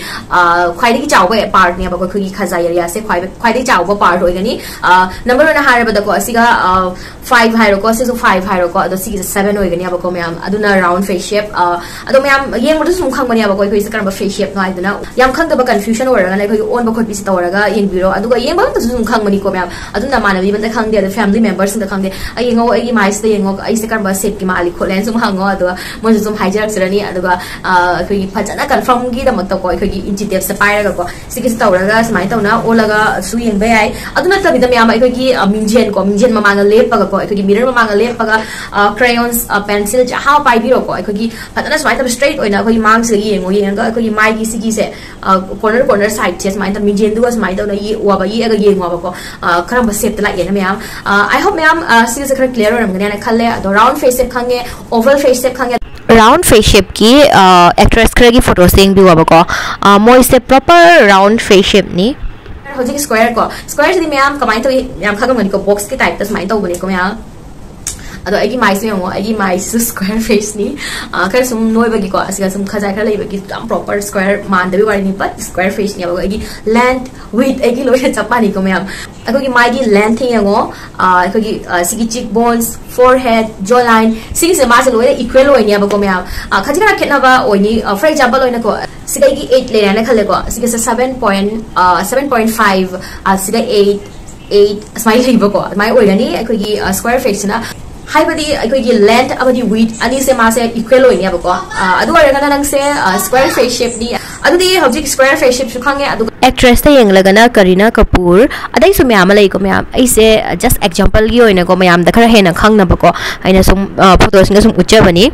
ꯈ꯭ꯋꯥꯏꯗꯒꯤ ꯆꯥꯎꯕ ꯄꯥꯔꯠꯅꯦꯕꯀꯣ ꯑꯩꯈꯣꯏꯒꯤ ꯈꯖꯥꯏ ꯑꯦꯔꯤꯌꯥꯁꯦ ꯈ꯭ꯋꯥꯏ ꯈ꯭ꯋꯥꯏꯗꯒꯤ ꯆꯥꯎꯕ ꯄꯥꯔꯠ ꯑꯣꯏꯒꯅꯤ꯫ ꯅꯝꯕꯔ ꯋꯥꯟ ꯍꯥꯏꯔꯕꯗꯀꯣ ꯑꯁꯤꯒ ꯐꯥꯏꯚ ꯍꯥꯏꯔꯣꯀꯣ, ꯁꯤꯁꯨ ꯐꯥꯏꯚ ꯍꯥꯏꯔꯣꯀꯣ, ꯑꯗꯣ ꯁꯤꯒꯤꯁꯦ ꯁꯚꯦꯟ ꯑꯣꯏꯒꯅꯦꯕꯀꯣ ꯃꯌꯥꯝ꯫ ꯑꯗꯨꯅ ꯔꯥꯎꯟ ꯐꯦꯁ ꯁꯦꯞ꯫ ꯑꯗꯣ ꯃꯌꯥꯝ ꯌꯦꯡꯕꯗꯁꯨ ꯑꯗꯨꯝ ꯈꯪꯕꯅꯦꯕꯀꯣ ꯑꯩꯈꯣꯏꯁꯦ ꯀꯔꯝꯕ ꯐꯦꯁ ꯁꯦꯞꯅꯣ ꯍꯥꯏꯗꯨꯅ꯫ ꯌꯥꯝ ꯈꯪꯗꯕ ꯀꯟꯐ꯭ꯌꯨꯖꯟ ꯑꯣꯏꯔꯒꯅ ꯑꯩꯈꯣꯏꯒꯤ ꯑꯣꯟꯕ ꯈꯣꯠꯄꯤꯁꯦ ꯇꯧꯔꯒ ꯌꯦꯡꯕꯤꯔꯣ꯫ ꯑꯗꯨꯒ ꯌꯦꯡꯕ ꯃꯇꯝꯗꯁꯨ ꯑꯗꯨꯝ ꯈꯪꯕꯅꯤꯀꯣ ꯃꯌꯥꯝ꯫ ꯑꯗꯨꯝ ꯅꯃꯥꯟꯅꯕꯤ ꯑꯃꯗ ꯈꯪꯗꯦ, ꯑꯗꯣ ꯐꯦꯃꯤꯂꯤ ꯃꯦꯝꯕꯔꯁꯤꯡꯗ ꯈꯪꯗꯦ, ꯑꯩ ꯌꯦꯡꯉꯣ, ꯑꯩꯒꯤ ꯃꯥꯏꯁꯤꯗ ꯌꯦꯡꯉꯣ, ꯑꯩꯁꯦ ꯀꯔꯝꯕ ꯁꯦꯞꯀꯤ ꯃꯥꯜꯂꯤ ꯈꯣꯠꯂꯦꯅ ꯁꯨꯝ ꯍꯪꯉꯣ꯫ ꯑꯗꯨꯒ ꯃꯣꯏꯁꯨ ꯁꯨꯝ ꯍꯥꯏꯖꯔꯛꯆꯔꯅꯤ꯫ ꯑꯗꯨꯒ ꯑꯩꯈꯣꯏꯒꯤ ꯐꯖꯅ ꯀꯟꯐꯥꯔꯝꯒꯤꯗꯃꯛꯇꯀꯣ ꯑꯩꯈꯣꯏꯒꯤ ꯏꯟꯆꯤ ꯇꯦꯞꯁꯦ ꯄꯥꯏꯔꯒꯀꯣ ꯁꯤꯒꯤꯁꯦ ꯇꯧꯔꯒ ꯁꯨꯃꯥꯏꯅ ꯇꯧꯅ ꯑꯣꯜꯂꯒꯁꯨ ꯌꯦꯡꯕ ꯌꯥꯏ꯫ ꯑꯗꯨ ꯅꯠꯇꯕꯤꯗ ꯃꯌꯥꯝ ꯑꯩꯈꯣꯏꯒꯤ ꯃꯤꯡꯖꯦꯜꯀꯣ, ꯃꯤꯡꯖꯦꯜ ꯃꯃꯥꯡꯗ ꯂꯦꯞꯄꯒꯀꯣ, ꯑꯩꯈꯣꯏꯒꯤ ꯃꯤꯔꯔ ꯃꯃꯥꯡꯗ ꯂꯦꯞꯄꯒ ꯀ꯭ꯔꯦꯌꯣꯟꯁ, ꯄꯦꯟꯁꯤꯜ ꯖꯍꯥ ꯄꯥꯏꯕꯤꯔꯣꯀꯣ꯫ ꯑꯩꯈꯣꯏꯒꯤ ꯐꯖꯅ ꯁꯨꯃꯥꯏꯅ ꯇꯧꯔ ꯁ꯭ꯇ꯭ꯔꯦꯠ ꯑꯣꯏꯅ ꯑꯩꯈꯣꯏꯒꯤ ꯃꯥꯡꯁꯤꯗ ꯌꯦꯡꯉꯣ, ꯌꯦꯡꯉꯒ ꯑꯩꯈꯣꯏꯒꯤ ꯃꯥꯏꯒꯤ ꯁꯤꯒꯤꯁꯦ ꯀꯣꯔꯅꯔ ꯀꯣꯔꯅꯔ ꯁꯥꯏꯗꯁꯦ ꯁꯨꯃꯥꯏꯅ ꯇꯧ ꯃꯤꯡꯖꯦꯜꯗꯨꯒ ꯁꯨꯃꯥꯏꯅ ꯇꯧꯅ ꯌꯦꯛꯑꯣꯕ, ꯌꯦꯛꯑꯒ ꯌꯦꯡꯉꯣꯕꯀꯣ꯫ ꯀꯔꯝꯕ ꯁꯦꯞꯇ ꯂꯥꯛꯑꯦꯅ ꯃꯌꯥꯝ꯫ ꯑꯥꯏ ꯍꯣꯞ ꯃꯌꯥꯝ ꯁꯤꯒꯤꯁꯦ ꯈꯔ ꯀ꯭ꯂꯤꯌꯥꯔ ꯑꯣꯏꯔꯝꯒꯅꯤꯅ ꯈꯜꯂꯦ꯫ ꯑꯗꯣ ꯔꯥꯎꯟ ꯐꯦꯁ ꯁꯦꯞ ꯈꯪꯉꯦ, ꯑꯣꯚꯜ ꯐꯦꯁ ꯁꯦꯞ ꯈꯪꯉꯦ꯫ ꯔꯥꯎꯟ ꯐꯦꯁ ꯁꯦꯞꯀꯤ ꯑꯦꯛꯇ꯭ꯔꯦꯁ ꯈꯔꯒꯤ ꯐꯣꯇꯣꯁꯦ ꯌꯦꯡꯕꯤꯌꯣꯕꯀꯣ꯫ ꯃꯣꯏꯁꯦ ꯄ꯭ꯔꯣꯄꯔ ꯔꯥꯎꯟ ꯐꯦꯁ ꯁꯦꯞꯅꯤ꯫ ꯍꯧꯖꯤꯛ ꯁ꯭ꯀ꯭ꯋꯦꯔ ꯀꯣ, ꯁ꯭ꯀ꯭ꯋꯦꯔꯁꯤꯗꯤ ꯃꯌꯥꯝ ꯀꯃꯥꯏꯅ ꯇꯧꯏ ꯃꯌꯥꯝ ꯈꯪꯉꯝꯒꯅꯤꯀꯣ, ꯕꯣꯛꯁꯀꯤ ꯇꯥꯏꯞꯇ ꯁꯨꯃꯥꯏꯅ ꯇꯧꯕꯅꯤꯀꯣ ꯃꯌꯥꯝ꯫ ꯑꯗꯣ ꯑꯩꯒꯤ ꯃꯥꯏꯁꯦ ꯌꯦꯡꯉꯣ, ꯑꯩꯒꯤ ꯃꯥꯏꯁꯤꯁꯨ ꯁ꯭ꯀ꯭ꯋꯦꯔ ꯐꯦꯁꯅꯤ꯫ ꯈꯔ ꯁꯨꯝ ꯅꯣꯏꯕꯒꯤꯀꯣ, ꯑꯁꯤꯒ ꯁꯨꯝ ꯈꯖꯥꯏ ꯈꯔ ꯂꯩꯕꯒꯤ ꯌꯥꯝ ꯄ꯭ꯔꯣꯄꯔ ꯁ꯭ꯀ꯭ꯋꯦꯔ ꯃꯥꯟꯗꯕꯒꯤ ꯋꯥꯔꯤꯅꯤ, ꯕꯠ ꯁ꯭ꯀ꯭ꯋꯦꯔ ꯐꯦꯁꯅꯦꯕ꯫ ꯑꯩꯒꯤ ꯂꯦꯟꯊ, ꯋꯤꯗ ꯑꯩꯒꯤ ꯂꯣꯏꯅ ꯆꯞ ꯃꯥꯟꯅꯩꯀꯣ ꯃꯌꯥꯝ꯫ ꯑꯩꯈꯣꯏꯒꯤ ꯃꯥꯏꯒꯤ ꯂꯦꯟꯊ ꯌꯦꯡꯉꯣ, ꯑꯩꯈꯣꯏꯒꯤ ꯁꯤꯒꯤ ꯆꯤꯛ ꯕꯣꯟꯁ, ꯐꯣꯔ ꯍꯦꯗ, ꯖꯣ ꯂꯥꯏꯟ, ꯁꯤꯒꯤꯁꯦ ꯃꯥꯁꯦ ꯂꯣꯏꯅ ꯏꯀ꯭ꯋꯦꯜ ꯑꯣꯏꯅꯦꯕꯀꯣ ꯃꯌꯥꯝ꯫ ꯈꯖꯤꯛ ꯈꯔ ꯈꯦꯠꯅꯕ ꯑꯣꯏꯅꯤ꯫ ꯐꯣꯔ ꯑꯦꯛꯖꯥꯝꯄꯜ ꯑꯣꯏꯅꯀꯣ, ꯁꯤꯗ ꯑꯩꯒꯤ ꯑꯩꯠ ꯂꯩꯔꯦꯅ ꯈꯜꯂꯦꯀꯣ, ꯁꯤꯒꯤꯁꯦ seven point seven point five, ꯁꯤꯗ ꯑꯩꯠ, ꯑꯩꯠ ꯑꯁꯨꯃꯥꯏꯅ ꯂꯩꯕꯀꯣ꯫ ꯑꯗꯨꯃꯥꯏꯅ ꯑꯣꯏꯒꯅꯤ ꯑꯩꯈꯣꯏꯒꯤ ꯁ꯭ꯀ꯭ꯋꯦꯔ ꯐꯦꯁꯁꯤꯅ꯫ ꯍꯥꯏꯕꯗꯤ ꯑꯩꯈꯣꯏꯒꯤ length ꯑꯃꯗꯤ width ꯑꯅꯤꯁꯦ ꯃꯥꯁꯦ equal ꯑꯣꯏꯅꯦꯕꯀꯣ꯫ ꯑꯗꯨ ꯑꯣꯏꯔꯒꯅ ꯅꯪꯁꯦ square face shapeꯅꯤ꯫ ꯑꯗꯨꯗꯤ ꯍꯧꯖꯤꯛ square face shapeꯁꯨ ꯈꯪꯉꯦ꯫ ꯑꯗꯨꯒ actressꯇ ꯌꯦꯡꯂꯒꯅ ꯀꯔꯤꯅꯥ ꯀꯄꯨꯔ, ꯑꯗꯩꯁꯨ ꯃꯌꯥꯝ ꯑꯃ ꯂꯩꯀꯣ ꯃꯌꯥꯝ꯫ ꯑꯩꯁꯦ just exampleꯒꯤ ꯑꯣꯏꯅꯀꯣ, ꯃꯌꯥꯝꯗ ꯈꯔ ꯍꯦꯟꯅ ꯈꯪꯅꯕꯀꯣ ꯑꯩꯅ ꯁꯨꯝ photoꯁꯤꯡꯗ ꯁꯨꯝ ꯎꯠꯆꯕꯅꯤ꯫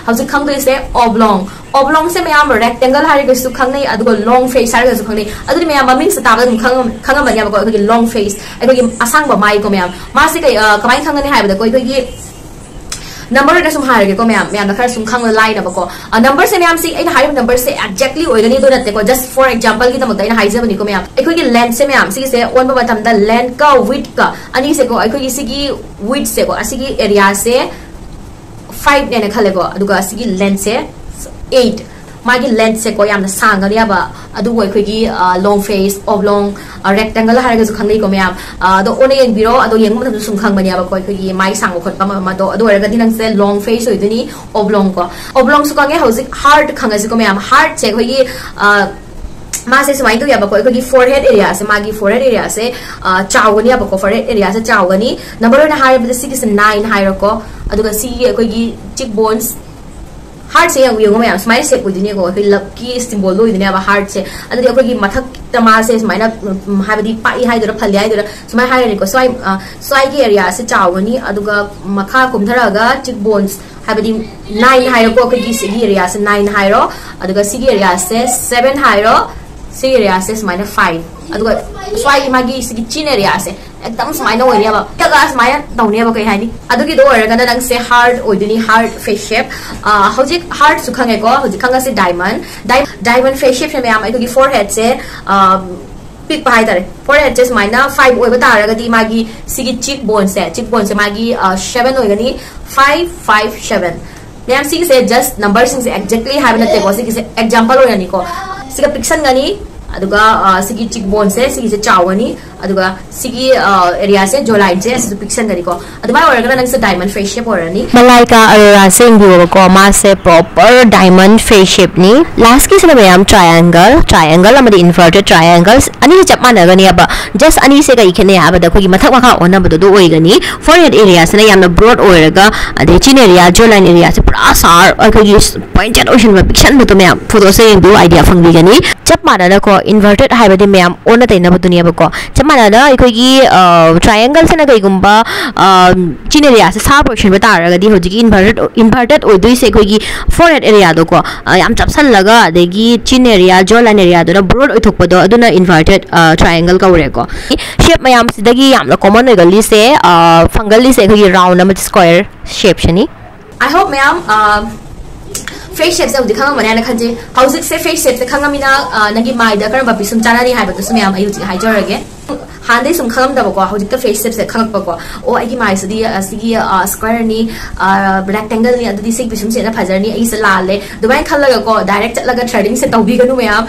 ꯍꯧꯖꯤꯛ ꯈꯪꯗꯣꯏꯁꯦ oblong꯫ Oblongꯁꯦ ꯃꯌꯥꯝ rectangle ꯍꯥꯏꯔꯒꯁꯨ ꯈꯪꯅꯩ, ꯑꯗꯨꯒ long face ꯍꯥꯏꯔꯒꯁꯨ ꯈꯪꯅꯩ꯫ ꯑꯗꯨꯗꯤ ꯃꯌꯥꯝ ꯃꯃꯤꯡꯁꯦ ꯇꯥꯕꯗ ꯑꯗꯨꯝ ꯈꯪꯉꯝ- ꯈꯪꯉꯝꯃꯅꯦꯕꯀꯣ, ꯑꯩꯈꯣꯏꯒꯤ long face, ꯑꯩꯈꯣꯏꯒꯤ ꯑꯁꯥꯡꯕ ꯃꯥꯏꯀꯣ ꯃꯌꯥꯝ꯫ ꯃꯥꯁꯦ ꯀꯩ, ꯑ, ꯀꯃꯥꯏꯅ ꯈꯪꯒꯅꯤ ꯍꯥꯏꯕꯗꯀꯣ, ꯑꯩꯈꯣꯏꯒꯤ number ꯑꯣꯏꯅ ꯁꯨꯝ ꯍꯥꯏꯔꯒꯦꯀꯣ ꯃꯌꯥꯝ, ꯃꯌꯥꯝꯅ ꯈꯔ ꯁꯨꯝ ꯈꯪꯕ ꯂꯥꯏꯅꯕꯀꯣ꯫ Numberꯁꯦ ꯃꯌꯥꯝꯁꯤ ꯑꯩꯅ ꯍꯥꯏꯔꯤꯕ numberꯁꯦ exactly ꯑꯣꯏꯒꯅꯤ ꯑꯗꯨ ꯅꯠꯇꯦꯀꯣ, just for exampleꯒꯤꯗꯃꯛꯇ ꯑꯩꯅ ꯍꯥꯏꯖꯕꯅꯤꯀꯣ ꯃꯌꯥꯝ꯫ ꯑꯩꯈꯣꯏꯒꯤ lengthꯁꯦ ꯃꯌꯥꯝ ꯁꯤꯒꯤꯁꯦ ꯑꯣꯟꯕ ꯃꯇꯝꯗ lengthꯀ widthꯀ ꯑꯅꯤꯁꯦꯀꯣ, ꯑꯩꯈꯣꯏꯒꯤ ꯁꯤꯒꯤ widthꯁꯦꯀꯣ, ꯑꯁꯤꯒꯤ areaꯁꯦ fiveꯅꯦꯅ ꯈꯜꯂꯦꯀꯣ, ꯑꯗꯨꯒ ꯑꯁꯤꯒꯤ lengthꯁꯦ eight꯫ ꯃꯥꯒꯤ lengthꯁꯦꯀꯣ ꯌꯥꯝꯅ ꯁꯥꯡꯒꯅꯦꯕ꯫ ꯑꯗꯨꯕꯨ ꯑꯩꯈꯣꯏꯒꯤ long face, oblong, rectangle ꯍꯥꯏꯔꯒꯁꯨ ꯈꯪꯅꯩꯀꯣ ꯃꯌꯥꯝ꯫ ꯑꯗꯣ ꯑꯣꯟꯅ ꯌꯦꯡꯕꯤꯔꯣ꯫ ꯑꯗꯣ ꯌꯦꯡꯕ ꯃꯇꯝꯗ ꯁꯨꯝ ꯈꯪꯕꯅꯦꯕꯀꯣ, ꯑꯩꯈꯣꯏꯒꯤ ꯃꯥꯏ ꯁꯥꯡꯕ ꯈꯣꯠꯄ ꯑꯃ ꯑꯃꯗꯣ꯫ ꯑꯗꯨ ꯑꯣꯏꯔꯒꯗꯤ ꯅꯪꯁꯦ long face ꯑꯣꯏꯗꯣꯏꯅꯤ, oblong ꯀꯣ꯫ Oblongꯁꯨ ꯈꯪꯉꯦ꯫ ꯍꯧꯖꯤꯛ heart ꯈꯪꯉꯁꯤꯀꯣ ꯃꯌꯥꯝ꯫ Heartꯁꯦ ꯑꯩꯈꯣꯏꯒꯤ, ꯑ, ꯃꯥꯁꯦ ꯁꯨꯃꯥꯏꯅ ꯇꯧꯋꯦꯕꯀꯣ, ꯑꯩꯈꯣꯏꯒꯤ forehead areaꯁꯦ, ꯃꯥꯒꯤ forehead areaꯁꯦ, ꯑ, ꯆꯥꯎꯒꯅꯦꯕꯀꯣ꯫ Forehead areaꯁꯦ ꯆꯥꯎꯒꯅꯤ꯫ Number ꯑꯣꯏꯅ ꯍꯥꯏꯔꯕꯗ ꯁꯤꯒꯤꯁꯦ nine ꯍꯥꯏꯔꯣꯀꯣ꯫ ꯑꯗꯨꯒ ꯁꯤꯒꯤ ꯑꯩꯈꯣꯏꯒꯤ cheek bones, heartꯁꯦ ꯌꯦꯡꯉꯨ, ꯌꯦꯡꯉꯨ ꯃꯌꯥꯝ, ꯁꯨꯃꯥꯏꯅ shape ꯑꯣꯏꯗꯣꯏꯅꯦꯀꯣ, ꯑꯩꯈꯣꯏ loveꯀꯤ symbolꯗꯣ ꯑꯣꯏꯗꯣꯏꯅꯦꯕ heartꯁꯦ꯫ ꯑꯗꯨꯗꯤ ꯑꯩꯈꯣꯏꯒꯤ ꯃꯊꯛꯇ ꯃꯥꯁꯦ ꯁꯨꯃꯥꯏꯅ, ꯎꯝ, ꯍꯥꯏꯕꯗꯤ ꯄꯥꯛꯏ ꯍꯥꯏꯗꯣꯏꯔꯥ, ꯐꯜꯂꯤ ꯍꯥꯏꯗꯣꯏꯔꯥ, ꯁꯨꯃꯥꯏꯅ ꯍꯥꯏꯔꯅꯤꯀꯣ꯫ ꯁ꯭ꯋꯥꯏ, ꯑ, ꯁ꯭ꯋꯥꯏꯒꯤ areaꯁꯦ ꯆꯥꯎꯒꯅꯤ, ꯑꯗꯨꯒ ꯃꯈꯥ ꯀꯨꯝꯊꯔꯛꯑꯒ cheek bones, ꯍꯥꯏꯕꯗꯤ nine ꯍꯥꯏꯔꯣꯀꯣ, ꯑꯩꯈꯣꯏꯒꯤ ꯁꯤꯒꯤ areaꯁꯦ nine ꯍꯥꯏꯔꯣ, ꯑꯗꯨꯒ ꯁꯤꯒꯤ areaꯁꯦ seven ꯍꯥꯏꯔꯣ, ꯁꯤꯒꯤ areaꯁꯦ ꯁꯨꯃꯥꯏꯅ five, ꯑꯗꯨꯒ ꯁ꯭ꯋꯥꯏꯒꯤ ꯃꯥꯒꯤ ꯁꯤꯒꯤ chin areaꯁꯦ ꯑꯦꯛꯗꯝ ꯁꯨꯃꯥꯏꯅ ꯑꯣꯏꯅꯦꯕ, ꯀꯒ ꯁꯨꯃꯥꯏꯅ ꯇꯧꯅꯦꯕ꯫ ꯀꯩ ꯍꯥꯏꯅꯤ? ꯑꯗꯨꯒꯤꯗꯣ ꯑꯣꯏꯔꯒꯅ ꯅꯪꯁꯦ heart ꯑꯣꯏꯗꯣꯏꯅꯤ, heart face shape꯫ ꯑ, ꯍꯧꯖꯤꯛ heartꯁꯨ ꯈꯪꯉꯦꯀꯣ, ꯍꯧꯖꯤꯛ ꯈꯪꯉꯁꯤ diamond꯫ Di- diamond face shapeꯁꯦ ꯃꯌꯥꯝ ꯑꯩꯈꯣꯏꯒꯤ foreheadꯁꯦ, ꯑ, ꯄꯤꯛꯄ ꯍꯥꯏꯇꯥꯔꯦ꯫ Foreheadꯁꯦ ꯁꯨꯃꯥꯏꯅ five ꯑꯣꯏꯕ ꯇꯥꯔꯒꯗꯤ ꯃꯥꯒꯤ ꯁꯤꯒꯤ cheek boneꯁꯦ, cheek boneꯁꯦ ꯃꯥꯒꯤ, ꯑ, seven ꯑꯣꯏꯒꯅꯤ꯫ Five, five, seven꯫ ꯃꯌꯥꯝ ꯁꯤꯒꯤꯁꯦ just numberꯁꯤꯡꯁꯦ exactly ꯍꯥꯏꯕ ꯅꯠꯇꯦꯀꯣ, ꯁꯤꯒꯤꯁꯦ example ꯑꯣꯏꯅꯅꯤꯀꯣ꯫ ꯁꯤꯒ ꯄꯤꯛꯁꯟꯒꯅꯤ, ꯑꯗꯨꯒ, ꯑ, ꯁꯤꯒꯤ cheek boneꯁꯦ ꯁꯤꯒꯤꯁꯦ ꯆꯥꯎꯒꯅꯤ, ꯑꯗꯨꯒ ꯁꯤꯒꯤ, ꯑ, areaꯁꯦ, jawlineꯁꯦ ꯑꯁꯤꯁꯨ ꯄꯤꯛꯁꯟꯒꯅꯤꯀꯣ꯫ ꯑꯗꯨꯃꯥꯏꯅ ꯑꯣꯏꯔꯒꯅ ꯅꯪꯁꯦ diamond face shape ꯑꯣꯏꯔꯅꯤ꯫ ꯃꯂꯥꯏꯀꯥ ꯑꯔꯣꯔꯥꯁꯦ ꯌꯦꯡꯕꯤꯌꯣꯕꯀꯣ, ꯃꯥꯁꯦ proper diamond face shapeꯅꯤ꯫ Lastꯀꯤꯁꯤꯅ ꯃꯌꯥꯝ triangle, triangle ꯑꯃꯗꯤ inverted triangles꯫ ꯑꯅꯤꯁꯦ ꯆꯞ ꯃꯥꯟꯅꯒꯅꯦꯕ꯫ Just ꯑꯅꯤꯁꯦ ꯀꯩ ꯈꯦꯠꯅꯩ ꯍꯥꯏꯕꯗ ꯑꯩꯈꯣꯏꯒꯤ ꯃꯊꯛ ꯃꯈꯥ ꯑꯣꯟꯅꯕꯗꯣ ꯑꯗꯨ ꯑꯣꯏꯒꯅꯤ꯫ Forehead areaꯁꯤꯅ ꯌꯥꯝꯅ broad ꯑꯣꯏꯔꯒ, ꯑꯗꯩ chin area, jawline areaꯁꯦ ꯄꯨꯔꯥ sharp ꯑꯩꯈꯣꯏꯒꯤ pointed ꯑꯣꯏꯁꯟꯕ, ꯄꯤꯛꯁꯟꯕꯗꯣ ꯃꯌꯥꯝ photoꯁꯦ ꯌꯦꯡꯕꯤꯌꯨ, idea ꯐꯪꯕꯤꯒꯅꯤ꯫ ꯆꯞ ꯃꯥꯟꯅꯅꯀꯣ inverted ꯍꯥꯏꯕꯗꯤ ꯃꯌꯥꯝ ꯑꯣꯟꯅ ꯇꯩꯅꯕꯗꯨꯅꯦꯕꯀꯣ꯫ ꯆꯞ ꯃꯥꯟꯅꯅ ꯑꯩꯈꯣꯏꯒꯤ triangleꯁꯤꯅ ꯀꯩꯒꯨꯝꯕ chin areaꯁꯦ sharp ꯑꯣꯏꯁꯟꯕ ꯇꯥꯔꯒꯗꯤ ꯍꯧꯖꯤꯛꯀꯤ inverted inverted ꯑꯣꯏꯗꯣꯏꯁꯦ ꯑꯩꯈꯣꯏꯒꯤ forehead areaꯗꯣꯀꯣ, ꯌꯥꯝ ꯆꯞꯁꯜꯂꯒ, ꯑꯗꯒꯤ chin area, jawline areaꯗꯨꯅ broad ꯑꯣꯏꯊꯣꯛꯄꯗꯣ, ꯑꯗꯨꯅ inverted triangle ꯀꯧꯔꯦꯀꯣ꯫ Shape ꯃꯌꯥꯝꯁꯤꯗꯒꯤ ꯌꯥꯝꯅ common ꯑꯣꯏꯒꯜꯂꯤꯁꯦ, ꯐꯪꯒꯜꯂꯤꯁꯦ ꯑꯩꯈꯣꯏꯒꯤ round ꯑꯃꯗꯤ square shapeꯁꯤꯅꯤ꯫ I hope ꯃꯌꯥꯝ face shapeꯁꯦ ꯍꯧꯖꯤꯛ ꯈꯪꯉꯝꯃꯅꯤ ꯍꯥꯏꯅ ꯈꯟꯖꯩ꯫ ꯍꯧꯖꯤꯛꯁꯦ face shapeꯁꯦ ꯈꯪꯉꯃꯤꯅ ꯅꯪꯒꯤ ꯃꯥꯏꯗ ꯀꯔꯝꯕ ꯄꯤꯁꯨꯝ ꯆꯥꯅꯔꯤ ꯍꯥꯏꯕꯗꯨꯁꯨ ꯃꯌꯥꯝ ꯑꯩ ꯍꯧꯖꯤꯛ ꯍꯥꯏꯖꯔꯒꯦ꯫ ꯍꯥꯟꯅꯗꯩ ꯁꯨꯝ ꯈꯪꯉꯝꯗꯕꯀꯣ, ꯍꯧꯖꯤꯛꯇ face shapeꯁꯦ ꯈꯪꯉꯛꯄꯀꯣ꯫ ꯑꯣ, ꯑꯩꯒꯤ ꯃꯥꯏꯁꯤꯗꯤ ꯑꯁꯤꯒꯤ squareꯅꯤ, rectangleꯅꯤ, ꯑꯗꯨꯗꯤ ꯁꯤꯒꯤ ꯄꯤꯁꯨꯝꯁꯤꯅ ꯐꯖꯔꯅꯤ, ꯑꯩꯒꯤꯁꯦ ꯂꯥꯜꯂꯦ ꯑꯗꯨꯃꯥꯏꯅ ꯈꯜꯂꯒꯀꯣ direct ꯆꯠꯂꯒ threadingꯁꯦ ꯇꯧꯕꯤꯒꯅꯨ ꯃꯌꯥꯝ꯫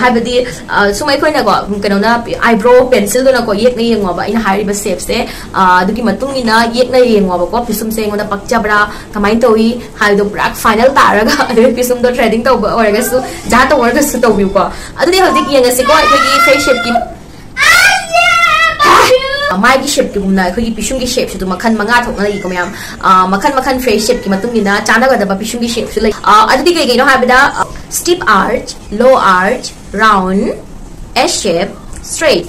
ꯍꯥꯏꯕꯗꯤ ꯁꯨꯝ ꯑꯩꯈꯣꯏꯅꯀꯣ ꯀꯩꯅꯣꯅ eyebrow pencilꯗꯨꯅꯀꯣ ꯌꯦꯛꯅ ꯌꯦꯡꯉꯣꯕ ꯑꯩꯅ ꯍꯥꯏꯔꯤꯕ shapeꯁꯦ꯫ ꯑꯗꯨꯒꯤ ꯃꯇꯨꯡ ꯏꯟꯅ ꯌꯦꯛꯅ ꯌꯦꯡꯉꯣꯕꯀꯣ, ꯄꯤꯁꯨꯝꯁꯦ ꯑꯩꯉꯣꯟꯗ ꯄꯛꯆꯕ꯭ꯔꯥ, ꯀꯃꯥꯏꯅ ꯇꯧꯏ ꯍꯥꯏꯕꯗꯣ ꯄꯨꯔꯥ final ꯇꯥꯔꯒ ꯑꯗꯨꯒꯤ ꯄꯤꯁꯨꯝꯗꯣ threading ꯇꯧꯕ ꯑꯣꯏꯔꯒꯁꯨ, ꯖꯥ ꯇꯧꯕ ꯑꯣꯏꯔꯒꯁꯨ ꯇꯧꯕꯤꯌꯨꯀꯣ꯫ ꯑꯗꯨꯗꯤ ꯍꯧꯖꯤꯛ ꯌꯦꯡꯉꯁꯤꯀꯣ ꯑꯩꯈꯣꯏꯒꯤ face shapeꯀꯤ ꯃꯥꯏꯒꯤ shapeꯀꯤꯒꯨꯝꯅ ꯑꯩꯈꯣꯏꯒꯤ ꯄꯤꯁꯨꯝꯒꯤ shapeꯁꯨ ꯑꯗꯨꯝ ꯃꯈꯜ ꯃꯉꯥ ꯊꯣꯛꯅ ꯂꯩꯀꯣ ꯃꯌꯥꯝ꯫ ꯃꯈꯜ ꯃꯈꯜ face shapeꯀꯤ ꯃꯇꯨꯡ ꯏꯟꯅ ꯆꯥꯟꯅꯒꯗꯕ ꯄꯤꯁꯨꯝꯒꯤ shapeꯁꯨ ꯂꯩ꯫ ꯑꯗꯨꯗꯤ ꯀꯩ ꯀꯩꯅꯣ ꯍꯥꯏꯕꯗ, steep arch, low arch, round, S shape, straight꯫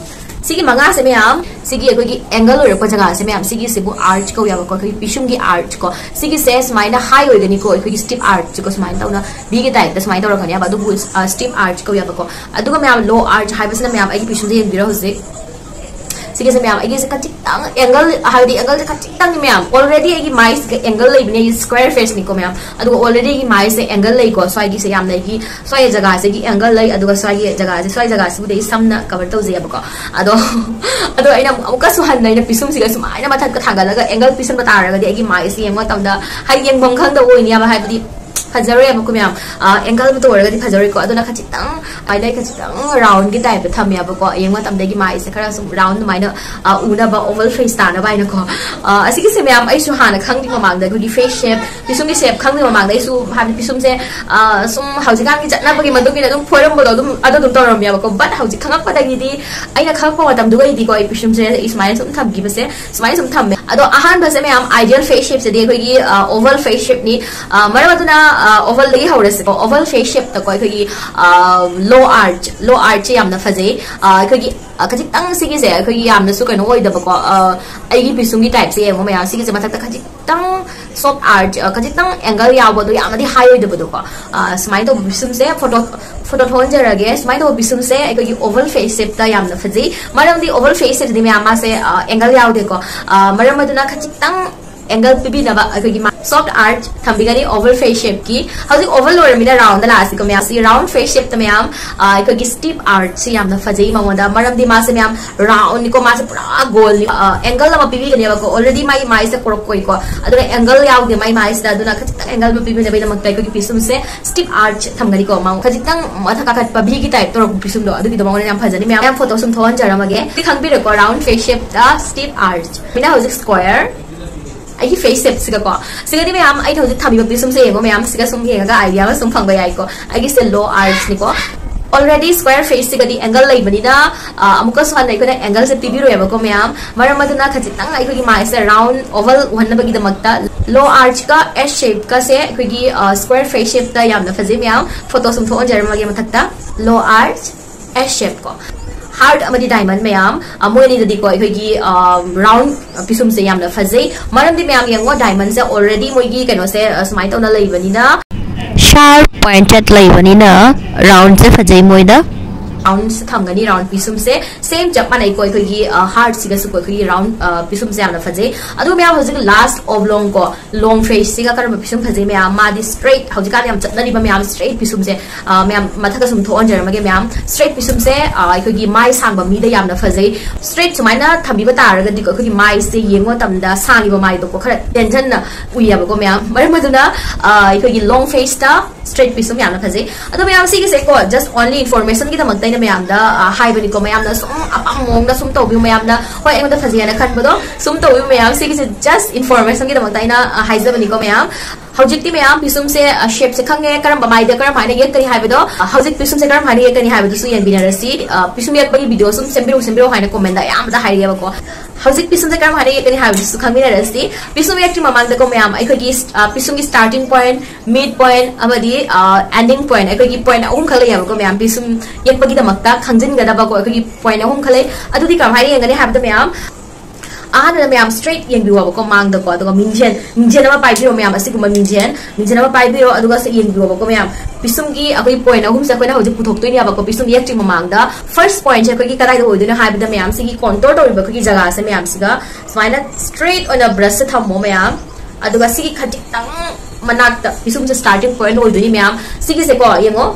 ꯁꯤꯒꯤ ꯃꯉꯥꯁꯦ ꯃꯌꯥꯝ, ꯁꯤꯒꯤ ꯑꯩꯈꯣꯏꯒꯤ angle ꯑꯣꯏꯔꯛꯄ ꯖꯒꯥꯁꯦ ꯃꯌꯥꯝ, ꯁꯤꯒꯤꯁꯤꯕꯨ arch ꯀꯧꯋꯦꯕꯀꯣ, ꯑꯩꯈꯣꯏꯒꯤ ꯄꯤꯁꯨꯝꯒꯤ arch ꯀꯣ꯫ ꯁꯤꯒꯤꯁꯦ ꯁꯨꯃꯥꯏꯅ high ꯑꯣꯏꯒꯅꯤꯀꯣ, ꯑꯩꯈꯣꯏꯒꯤ steep archꯁꯦꯀꯣ, ꯁꯨꯃꯥꯏꯅ ꯇꯧꯅ Vꯒꯤ typeꯇ ꯁꯨꯃꯥꯏꯅ ꯇꯧꯔꯛꯀꯅꯦꯕ, ꯑꯗꯨꯕꯨ steep arch ꯀꯧꯋꯦꯕꯀꯣ꯫ ꯑꯗꯨꯒ ꯃꯌꯥꯝ low arch ꯍꯥꯏꯕꯁꯤꯅ ꯃꯌꯥꯝ ꯑꯩꯒꯤ ꯄꯤꯁꯨꯝꯁꯦ ꯌꯦꯡꯕꯤꯔꯣ ꯍꯧꯖꯤꯛ꯫ ꯁꯤꯒꯤꯁꯦ ꯃꯌꯥꯝ ꯑꯩꯒꯤꯁꯦ ꯈꯖꯤꯛꯇꯪ angle, ꯍꯥꯏꯕꯗꯤ angleꯁꯦ ꯈꯖꯤꯛꯇꯪꯅꯤ ꯃꯌꯥꯝ꯫ Already ꯑꯩꯒꯤ ꯃꯥꯏꯁꯤꯒ angle ꯂꯩꯕꯅꯦ, ꯑꯩꯒꯤ square faceꯅꯤꯀꯣ ꯃꯌꯥꯝ꯫ ꯑꯗꯨꯒ already ꯑꯩꯒꯤ ꯃꯥꯏꯁꯦ angle ꯂꯩꯀꯣ, ꯁ꯭ꯋꯥꯏꯒꯤꯁꯦ ꯌꯥꯝꯅ ꯑꯩꯒꯤ ꯁ꯭ꯋꯥꯏ ꯖꯒꯥꯁꯤꯒꯤ angle ꯂꯩ, ꯑꯗꯨꯒ ꯁ꯭ꯋꯥꯏꯒꯤ ꯖꯒꯥꯁꯦ, ꯁ꯭ꯋꯥꯏ ꯖꯒꯥꯁꯤꯕꯨꯗꯤ ꯑꯩ ꯁꯝꯅ cover ꯇꯧꯖꯩꯑꯕꯀꯣ꯫ ꯑꯗꯣ ꯑꯗꯣ ꯑꯩꯅ ꯑꯃꯨꯛꯀꯁꯨ ꯍꯟꯅ ꯑꯩꯅ ꯄꯤꯁꯨꯝꯁꯤꯒ ꯁꯨꯃꯥꯏꯅ ꯃꯊꯛꯇ ꯊꯥꯡꯒꯠꯂꯒ angle ꯄꯤꯁꯟꯕ ꯇꯥꯔꯒꯗꯤ ꯑꯩꯒꯤ ꯃꯥꯏꯁꯦ ꯌꯦꯡꯕ ꯃꯇꯝꯗ ꯍꯥꯏꯗꯤ ꯌꯦꯡꯐꯝ ꯈꯪꯗꯕ ꯑꯣꯏꯅꯦꯕ, ꯍꯥꯏꯕꯗꯤ ꯐꯖꯔꯣꯏꯕꯀꯣ ꯃꯌꯥꯝ꯫ ꯑꯦꯡꯒꯜ ꯑꯃꯇ ꯑꯣꯏꯔꯒꯗꯤ ꯐꯖꯔꯣꯏꯀꯣ꯫ ꯑꯗꯨꯅ ꯈꯖꯤꯛꯇꯪ ꯃꯥꯏꯗ ꯈꯖꯤꯛꯇꯪ ꯔꯥꯎꯟꯒꯤ ꯇꯥꯏꯞꯇ ꯊꯝꯃꯦꯕꯀꯣ꯫ ꯌꯦꯡꯕ ꯃꯇꯝꯗꯒꯤ ꯃꯥꯏꯁꯦ ꯈꯔ ꯁꯨꯝ ꯔꯥꯎꯟ ꯑꯗꯨꯃꯥꯏꯅ ꯑ, ꯎꯅꯕ, ꯑꯣꯚꯜ ꯐꯦꯁ ꯇꯥꯅꯕ ꯍꯥꯏꯅꯀꯣ꯫ ꯑ, ꯑꯁꯤꯒꯤꯁꯦ ꯃꯌꯥꯝ ꯑꯩꯁꯨ ꯍꯥꯟꯅ ꯈꯪꯗ꯭ꯔꯤ ꯃꯃꯥꯡꯗ ꯑꯩꯈꯣꯏꯒꯤ ꯐꯦꯁ ꯁꯦꯞ, ꯄꯤꯁꯨꯝꯒꯤ ꯁꯦꯞ ꯈꯪꯗ꯭ꯔꯤ ꯃꯃꯥꯡꯗ ꯑꯩꯁꯨ ꯍꯥꯏꯕꯗꯤ ꯄꯤꯁꯨꯝꯁꯦ ꯑ, ꯁꯨꯝ ꯍꯧꯖꯤꯛꯀꯥꯟꯒꯤ ꯆꯠꯅꯕꯒꯤ ꯃꯇꯨꯡ ꯏꯟꯅ ꯑꯗꯨꯝ ꯐꯣꯏꯔꯝꯕꯗꯣ ꯑꯗꯨꯝ ꯑꯗꯨ ꯑꯗꯨꯝ ꯇꯧꯔꯝꯃꯦꯕꯀꯣ꯫ ꯕꯠ ꯍꯧꯖꯤꯛ ꯈꯪꯉꯛꯄꯗꯒꯤꯗꯤ, ꯑꯩꯅ ꯈꯪꯉꯛꯄ ꯃꯇꯝꯗꯨꯒꯗꯤꯀꯣ, ꯑꯩ ꯄꯤꯁꯨꯝꯁꯦ ꯑꯩ ꯁꯨꯃꯥꯏꯅ ꯁꯨꯝ ꯊꯝꯈꯤꯕꯁꯦ ꯁꯨꯃꯥꯏꯅ ꯁꯨꯝ ꯊꯝꯃꯦ꯫ ꯑꯗꯣ ꯑꯍꯥꯟꯕꯁꯦ ꯃꯌꯥꯝ, ꯑꯥꯏꯗꯤꯌꯦꯜ ꯐꯦꯁ ꯁꯦꯞꯁꯤꯗꯤ ꯑꯩꯈꯣꯏꯒꯤ ꯑꯣꯚꯜ ꯐꯦꯁ ꯁꯦꯞꯅꯤ꯫ ꯃꯔꯝ ꯑꯗꯨꯅ ꯑꯣꯚꯜꯗꯒꯤ ꯍꯧꯔꯁꯤꯀꯣ꯫ ꯑꯣꯚꯜ ꯐꯦꯁ ꯁꯦꯞꯇꯀꯣ ꯑꯩꯈꯣꯏꯒꯤ ꯂꯣ ꯑꯥꯔꯆ, ꯂꯣ ꯑꯥꯔꯆꯁꯦ ꯌꯥꯝꯅ ꯐꯖꯩ꯫ ꯑ, ꯑꯩꯈꯣꯏꯒꯤ ꯑ, ꯈꯖꯤꯛꯇꯪ ꯁꯤꯒꯤꯁꯦ ꯑꯩꯈꯣꯏꯒꯤ ꯌꯥꯝꯅꯁꯨ ꯀꯩꯅꯣ ꯑꯣꯏꯗꯕꯀꯣ꯫ ꯑ, ꯑꯩꯒꯤ ꯄꯤꯁꯨꯝꯒꯤ ꯇꯥꯏꯞꯁꯦ ꯌꯦꯡꯉꯣ ꯃꯌꯥꯝ, ꯁꯤꯒꯤꯁꯦ ꯃꯊꯛꯇ ꯈꯖꯤꯛꯇꯪ ꯁꯣꯐ ꯑꯥꯔꯆ, ꯈꯖꯤꯛꯇꯪ ꯑꯦꯡꯒꯜ ꯌꯥꯎꯕꯗꯣ, ꯌꯥꯝꯅꯗꯤ ꯍꯥꯏ ꯑꯣꯏꯗꯕꯗꯣꯀꯣ꯫ ꯑ, ꯁꯨꯃꯥꯏꯅ ꯇꯧꯕ ꯄꯤꯁꯨꯝꯁꯦ ꯐꯣꯇꯣ ꯐꯣꯇꯣ ꯊꯣꯛꯍꯟꯖꯔꯒꯦ꯫ ꯁꯨꯃꯥꯏꯅ ꯇꯧꯕ ꯄꯤꯁꯨꯝꯁꯦ ꯑꯩꯈꯣꯏꯒꯤ ꯑꯣꯚꯜ ꯐꯦꯁ ꯁꯦꯞꯇ ꯌꯥꯝꯅ ꯐꯖꯩ꯫ ꯃꯔꯝꯗꯤ ꯑꯣꯚꯜ ꯐꯦꯁ ꯁꯦꯞꯇꯗꯤ ꯃꯌꯥꯝ ꯃꯥꯁꯦ ꯑꯦꯡꯒꯜ ꯌꯥꯎꯗꯦꯀꯣ꯫ ꯑ, ꯃꯔꯝ ꯑꯗꯨꯅ ꯈꯖꯤꯛꯇꯪ ꯑꯦꯡꯒꯜ ꯄꯤꯕꯤꯅꯕ ꯑꯩꯈꯣꯏꯒꯤ ꯁꯣꯐ ꯑꯥꯔꯆ ꯊꯝꯕꯤꯒꯅꯤ ꯑꯣꯚꯜ ꯐꯦꯁ ꯁꯦꯞꯀꯤ꯫ ꯍꯧꯖꯤꯛ ꯑꯣꯚꯜ ꯑꯣꯏꯔꯃꯤꯅ ꯔꯥꯎꯟꯗ ꯂꯥꯛꯑꯁꯤꯀꯣ ꯃꯌꯥꯝ꯫ ꯁꯤ ꯔꯥꯎꯟ ꯐꯦꯁ ꯁꯦꯞꯇ ꯃꯌꯥꯝ, ꯑ, ꯑꯩꯈꯣꯏꯒꯤ ꯁ꯭ꯇꯤꯞ ꯑꯥꯔꯆꯁꯤ ꯌꯥꯝꯅ ꯐꯖꯩ ꯃꯉꯣꯟꯗ꯫ ꯃꯔꯝꯗꯤ ꯃꯥꯁꯦ ꯃꯌꯥꯝ ꯔꯥꯎꯟꯅꯤꯀꯣ, ꯃꯥꯁꯦ ꯄꯨꯔꯥ ꯒꯣꯜꯅꯤ꯫ ꯑꯦꯡꯒꯜ ꯑꯃ ꯄꯤꯕꯤꯒꯅꯦꯕꯀꯣ꯫ ꯑꯣꯜꯔꯦꯗꯤ ꯃꯥꯒꯤ ꯃꯥꯏꯁꯦ ꯀꯣꯔꯛ ꯀꯣꯏꯀꯣ, ꯑꯗꯨꯅ ꯑꯦꯡꯒꯜ ꯌꯥꯎꯗꯦ ꯃꯥꯏ ꯃꯥꯏꯁꯤꯗ꯫ ꯑꯗꯨꯅ ꯈꯖꯤꯛꯇꯪ ꯑꯦꯡꯒꯜ ꯑꯃ ꯄꯤꯕꯤꯅꯕꯒꯤꯗꯃꯛꯇ ꯑꯩꯈꯣꯏꯒꯤ ꯄꯤꯁꯨꯝꯁꯦ ꯁ꯭ꯇꯤꯞ ꯑꯥꯔꯆ ꯊꯝꯒꯅꯤꯀꯣ꯫ ꯃꯥ ꯈꯖꯤꯛꯇꯪ ꯃꯊꯛ ꯀꯥꯈꯠꯄ ꯚꯤꯒꯤ ꯇꯥꯏꯞ ꯇꯧꯔꯛꯄ ꯄꯤꯁꯨꯝꯗꯣ, ꯑꯗꯨꯒꯤꯗꯣ ꯃꯉꯣꯟꯗ ꯌꯥꯝ ꯐꯖꯅꯤ꯫ ꯃꯌꯥꯝ ꯐꯣꯇꯣ ꯁꯨꯝ ꯊꯣꯛꯍꯟꯖꯔꯝꯃꯒꯦ꯫ ꯁꯤ ꯈꯪꯕꯤꯔꯦꯀꯣ, ꯔꯥꯎꯟ ꯐꯦꯁ ꯁꯦꯞꯇ ꯁ꯭ꯇꯤꯞ ꯑꯥꯔꯆ꯫ ꯃꯤꯅ ꯍꯧꯖꯤꯛ ꯁ꯭ꯀ꯭ꯋꯦꯔ, ꯑꯩꯒꯤ ꯐꯦꯁ ꯁꯦꯞꯁꯤꯒꯀꯣ꯫ ꯁꯤꯒꯗꯤ ꯃꯌꯥꯝ ꯑꯩꯅ ꯍꯧꯖꯤꯛ ꯊꯝꯃꯤꯕ ꯄꯤꯁꯨꯝꯁꯦ ꯌꯦꯡꯉꯣ ꯃꯌꯥꯝ, ꯁꯤꯒ ꯁꯨꯝ ꯌꯦꯡꯉꯒ ꯑꯥꯏꯗꯤꯌꯥ ꯑꯃ ꯁꯨꯝ ꯐꯪꯕ ꯌꯥꯏꯀꯣ꯫ ꯑꯩꯒꯤꯁꯦ ꯂꯣ ꯑꯥꯔꯆꯅꯤꯀꯣ꯫ ꯑꯣꯜꯔꯦꯗꯤ ꯁ꯭ꯀ꯭ꯋꯦꯔ ꯐꯦꯁꯁꯤꯒꯗꯤ ꯑꯦꯡꯒꯜ ꯂꯩꯕꯅꯤꯅ, ꯑ, ꯑꯃꯨꯛꯀꯁꯨ ꯍꯟꯅ ꯑꯩꯈꯣꯏꯅ ꯑꯦꯡꯒꯜꯁꯦ ꯄꯤꯕꯤꯔꯣꯏꯕꯀꯣ ꯃꯌꯥꯝ꯫ ꯃꯔꯝ ꯑꯗꯨꯅ ꯈꯖꯤꯛꯇꯪ ꯑꯩꯈꯣꯏꯒꯤ ꯃꯥꯏꯁꯦ ꯔꯥꯎꯟ ꯑꯣꯚꯜ ꯎꯍꯟꯅꯕꯒꯤꯗꯃꯛꯇ ꯂꯣ ꯑꯥꯔꯆꯀ ꯑꯦꯁ ꯁꯦꯞꯀꯁꯦ ꯑꯩꯈꯣꯏꯒꯤ, ꯑ, ꯁ꯭ꯀ꯭ꯋꯦꯔ ꯐꯦꯁ ꯁꯦꯞꯇ ꯌꯥꯝꯅ ꯐꯖꯩ ꯃꯌꯥꯝ꯫ ꯐꯣꯇꯣ ꯁꯨꯝ ꯊꯣꯛꯍꯟꯖꯔꯝꯃꯒꯦ ꯃꯊꯛꯇ꯫ ꯂꯣ ꯑꯥꯔꯆ, ꯑꯦꯁ ꯁꯦꯞ ꯀꯣ꯫ ꯍꯥꯔꯠ ꯑꯃꯗꯤ ꯗꯥꯏꯃꯟ ꯃꯌꯥꯝ, ꯑ, ꯃꯣꯏ ꯑꯅꯤꯗꯗꯤꯀꯣ ꯑꯩꯈꯣꯏꯒꯤ, ꯑ, ꯔꯥꯎꯟ ꯄꯤꯁꯨꯝꯁꯦ ꯌꯥꯝꯅ ꯐꯖꯩ꯫ ꯃꯔꯝꯗꯤ ꯃꯌꯥꯝ ꯌꯦꯡꯉꯣ, ꯗꯥꯏꯃꯟꯁꯦ ꯑꯣꯜꯔꯦꯗꯤ ꯃꯣꯏꯒꯤ ꯀꯩꯅꯣꯁꯦ, ꯑ, ꯁꯨꯃꯥꯏꯅ ꯇꯧꯅ ꯂꯩꯕꯅꯤꯅ, ꯁꯥꯔꯞ ꯄꯣꯏꯟꯇꯦꯠ ꯂꯩꯕꯅꯤꯅ ꯔꯥꯎꯟꯁꯦ ꯐꯖꯩ ꯃꯣꯏꯗ꯫ ꯔꯥꯎꯟꯁ ꯊꯝꯒꯅꯤ꯫ ꯔꯥꯎꯟ ꯄꯤꯁꯨꯝꯁꯦ ꯁꯦꯝ ꯆꯞ ꯃꯥꯟꯅꯩꯀꯣ, ꯑꯩꯈꯣꯏꯒꯤ ꯍꯥꯔꯠꯁꯤꯒꯁꯨꯀꯣ ꯑꯩꯈꯣꯏꯒꯤ ꯔꯥꯎꯟ ꯄꯤꯁꯨꯝꯁꯦ ꯌꯥꯝꯅ ꯐꯖꯩ꯫ ꯑꯗꯨꯒ ꯃꯌꯥꯝ ꯍꯧꯖꯤꯛ ꯂꯥꯁ ꯑꯣꯕ꯭ꯂꯣꯡ ꯀꯣ, ꯂꯣꯡ ꯐꯦꯁꯁꯤꯒ ꯀꯔꯝꯕ ꯄꯤꯁꯨꯝ ꯐꯖꯩ ꯃꯌꯥꯝ? ꯃꯥꯗꯤ ꯁ꯭ꯇ꯭ꯔꯦꯠ, ꯍꯧꯖꯤꯛꯀꯥꯟ ꯌꯥꯝ ꯆꯠꯅꯔꯤꯕ ꯃꯌꯥꯝ ꯁ꯭ꯇ꯭ꯔꯦꯠ ꯄꯤꯁꯨꯝꯁꯦ꯫ ꯑ, ꯃꯌꯥꯝ ꯃꯊꯛꯇ ꯁꯨꯝ ꯊꯣꯛꯍꯟꯖꯔꯝꯃꯒꯦ ꯃꯌꯥꯝ꯫ ꯁ꯭ꯇ꯭ꯔꯦꯠ ꯄꯤꯁꯨꯝꯁꯦ, ꯑ, ꯑꯩꯈꯣꯏꯒꯤ ꯃꯥꯏ ꯁꯥꯡꯕ ꯃꯤꯗ ꯌꯥꯝꯅ ꯐꯖꯩ꯫ ꯁ꯭ꯇ꯭ꯔꯦꯠ ꯁꯨꯃꯥꯏꯅ ꯊꯝꯕꯤꯕ ꯇꯥꯔꯒꯗꯤꯀꯣ ꯑꯩꯈꯣꯏꯒꯤ ꯃꯥꯏꯁꯦ ꯌꯦꯡꯕ ꯃꯇꯝꯗ ꯁꯥꯡꯉꯤꯕ ꯃꯥꯏꯗꯣꯀꯣ ꯈꯔ ꯇꯦꯟꯁꯟꯅ ꯎꯏꯌꯦꯕꯀꯣ ꯃꯌꯥꯝ꯫ ꯃꯔꯝ ꯑꯗꯨꯅ, ꯑ, ꯑꯩꯈꯣꯏꯒꯤ ꯂꯣꯡ ꯐꯦꯁꯇ ꯁ꯭ꯇ꯭ꯔꯦꯠ ꯄꯤꯁꯨꯝ ꯌꯥꯝꯅ ꯐꯖꯩ꯫ ꯑꯗꯣ ꯃꯌꯥꯝ ꯁꯤꯒꯤꯁꯦꯀꯣ just only informationꯒꯤꯗꯃꯛꯇ ꯑꯩꯅ ꯃꯌꯥꯝꯗ, ꯑ, ꯍꯥꯏꯕꯅꯤꯀꯣ꯫ ꯃꯌꯥꯝꯅ ꯁꯨꯝ ꯑꯄꯥꯝꯕ ꯃꯑꯣꯡꯗ ꯁꯨꯝ ꯇꯧꯕꯤꯌꯨ, ꯃꯌꯥꯝꯅ ꯍꯣꯏ ꯑꯩꯉꯣꯟꯗ ꯐꯖꯩ ꯍꯥꯏꯅ ꯈꯟꯕꯗꯣ ꯁꯨꯝ ꯇꯧꯕꯤꯌꯨ ꯃꯌꯥꯝ꯫ ꯁꯤꯒꯤꯁꯦ just informationꯒꯤꯗꯃꯛꯇ ꯑꯩꯅ, ꯑ, ꯍꯥꯏꯖꯕꯅꯤꯀꯣ ꯃꯌꯥꯝ꯫ ꯍꯧꯖꯤꯛꯇꯤ ꯃꯌꯥꯝ ꯄꯤꯁꯨꯝꯁꯦ, ꯑ, ꯁꯦꯞꯁꯦ ꯈꯪꯉꯦ, ꯀꯔꯝꯕ ꯃꯥꯏꯗ ꯀꯔꯝ ꯍꯥꯏꯅ ꯌꯦꯛꯀꯅꯤ ꯍꯥꯏꯕꯗꯣ, ꯑ, ꯍꯧꯖꯤꯛ ꯄꯤꯁꯨꯝꯁꯦ ꯀꯔꯝ ꯍꯥꯏꯅ ꯌꯦꯛꯀꯅꯤ ꯍꯥꯏꯕꯗꯨꯁꯨ ꯌꯦꯡꯕꯤꯅꯔꯁꯤ꯫ ꯑ, ꯄꯤꯁꯨꯝ ꯌꯦꯛꯄꯒꯤ ꯚꯤꯗꯤꯑꯣ ꯁꯨꯝ ꯁꯦꯝꯕꯤꯔꯛꯎ ꯁꯦꯝꯕꯤꯔꯛꯎ ꯍꯥꯏꯅ ꯀꯣꯃꯦꯟꯗ ꯑꯌꯥꯝꯕꯗ ꯍꯥꯏꯔꯛꯑꯦꯕꯀꯣ꯫ ꯍꯧꯖꯤꯛ ꯄꯤꯁꯨꯝꯁꯦ ꯀꯔꯝ ꯍꯥꯏꯅ ꯌꯦꯛꯀꯅꯤ ꯍꯥꯏꯕꯗꯨꯁꯨ ꯈꯪꯃꯤꯟꯅꯔꯁꯤ꯫ ꯄꯤꯁꯨꯝ ꯌꯦꯛꯇ꯭ꯔꯤ ꯃꯃꯥꯡꯗꯀꯣ ꯃꯌꯥꯝ ꯑꯩꯈꯣꯏꯒꯤ, ꯑ, ꯄꯤꯁꯨꯝꯒꯤ starting point, mid point ꯑꯃꯗꯤ, ꯑ, ending point, ꯑꯩꯈꯣꯏꯒꯤ ꯄꯣꯏꯟ ꯑꯍꯨꯝꯈꯛ ꯂꯩꯌꯦꯕꯀꯣ ꯃꯌꯥꯝ ꯄꯤꯁꯨꯝ ꯌꯦꯛꯄꯒꯤꯗꯃꯛꯇ ꯈꯪꯖꯤꯟꯒꯗꯕꯀꯣ ꯑꯩꯈꯣꯏꯒꯤ ꯄꯣꯏꯟ ꯑꯍꯨꯝꯈꯛ ꯂꯩ꯫ ꯑꯗꯨꯗꯤ ꯀꯔꯝꯍꯥꯏꯅ ꯌꯦꯡꯒꯅꯤ ꯍꯥꯏꯕꯗ ꯃꯌꯥꯝ ꯑꯍꯥꯟꯕꯗ ꯃꯌꯥꯝ ꯁ꯭ꯇ꯭ꯔꯦꯠ ꯌꯦꯡꯕꯤꯌꯣꯕꯀꯣ ꯃꯥꯡꯗꯀꯣ, ꯑꯗꯨꯒ ꯃꯤꯡꯖꯦꯜ, ꯃꯤꯡꯖꯦꯜ ꯑꯃ ꯄꯥꯏꯕꯤꯔꯣ ꯃꯌꯥꯝ, ꯑꯁꯤꯒꯨꯝꯕ ꯃꯤꯡꯖꯦꯜ, ꯃꯤꯡꯖꯦꯜ ꯑꯃ ꯄꯥꯏꯕꯤꯔꯣ ꯑꯗꯨꯒ ꯁꯤ ꯌꯦꯡꯕꯤꯌꯣꯕꯀꯣ ꯃꯌꯥꯝ꯫ ꯄꯤꯁꯨꯝꯒꯤ ꯑꯩꯈꯣꯏꯒꯤ ꯄꯣꯏꯟ ꯑꯍꯨꯝꯁꯦ ꯑꯩꯈꯣꯏꯅ ꯍꯧꯖꯤꯛ ꯄꯨꯊꯣꯛꯇꯣꯏꯅꯦꯕꯀꯣ ꯄꯤꯁꯨꯝ ꯌꯦꯛꯇ꯭ꯔꯤ ꯃꯃꯥꯡꯗ꯫ ꯐꯥꯔꯁ ꯄꯣꯏꯟꯁꯦ ꯑꯩꯈꯣꯏꯒꯤ ꯀꯗꯥꯏꯗ ꯑꯣꯏꯗꯣꯏꯅꯣ ꯍꯥꯏꯕꯗ ꯃꯌꯥꯝ ꯁꯤꯒꯤ ꯀꯣꯟꯇꯣꯔ ꯇꯧꯔꯤꯕ ꯑꯩꯈꯣꯏꯒꯤ ꯖꯒꯥꯁꯦ ꯃꯌꯥꯝꯁꯤꯒ ꯁꯨꯃꯥꯏꯅ ꯁ꯭ꯇ꯭ꯔꯦꯠ ꯑꯣꯏꯅ ꯕ꯭ꯔꯁꯁꯦ ꯊꯝꯃꯣ ꯃꯌꯥꯝ꯫ ꯑꯗꯨꯒ ꯁꯤꯒꯤ ꯈꯖꯤꯛꯇꯪ ꯃꯅꯥꯛꯇ ꯄꯤꯁꯨꯝꯁꯦ starting point ꯑꯣꯏꯗꯣꯏꯅꯤ ꯃꯌꯥꯝ꯫ ꯁꯤꯒꯤꯁꯦꯀꯣ ꯌꯦꯡꯉꯣ,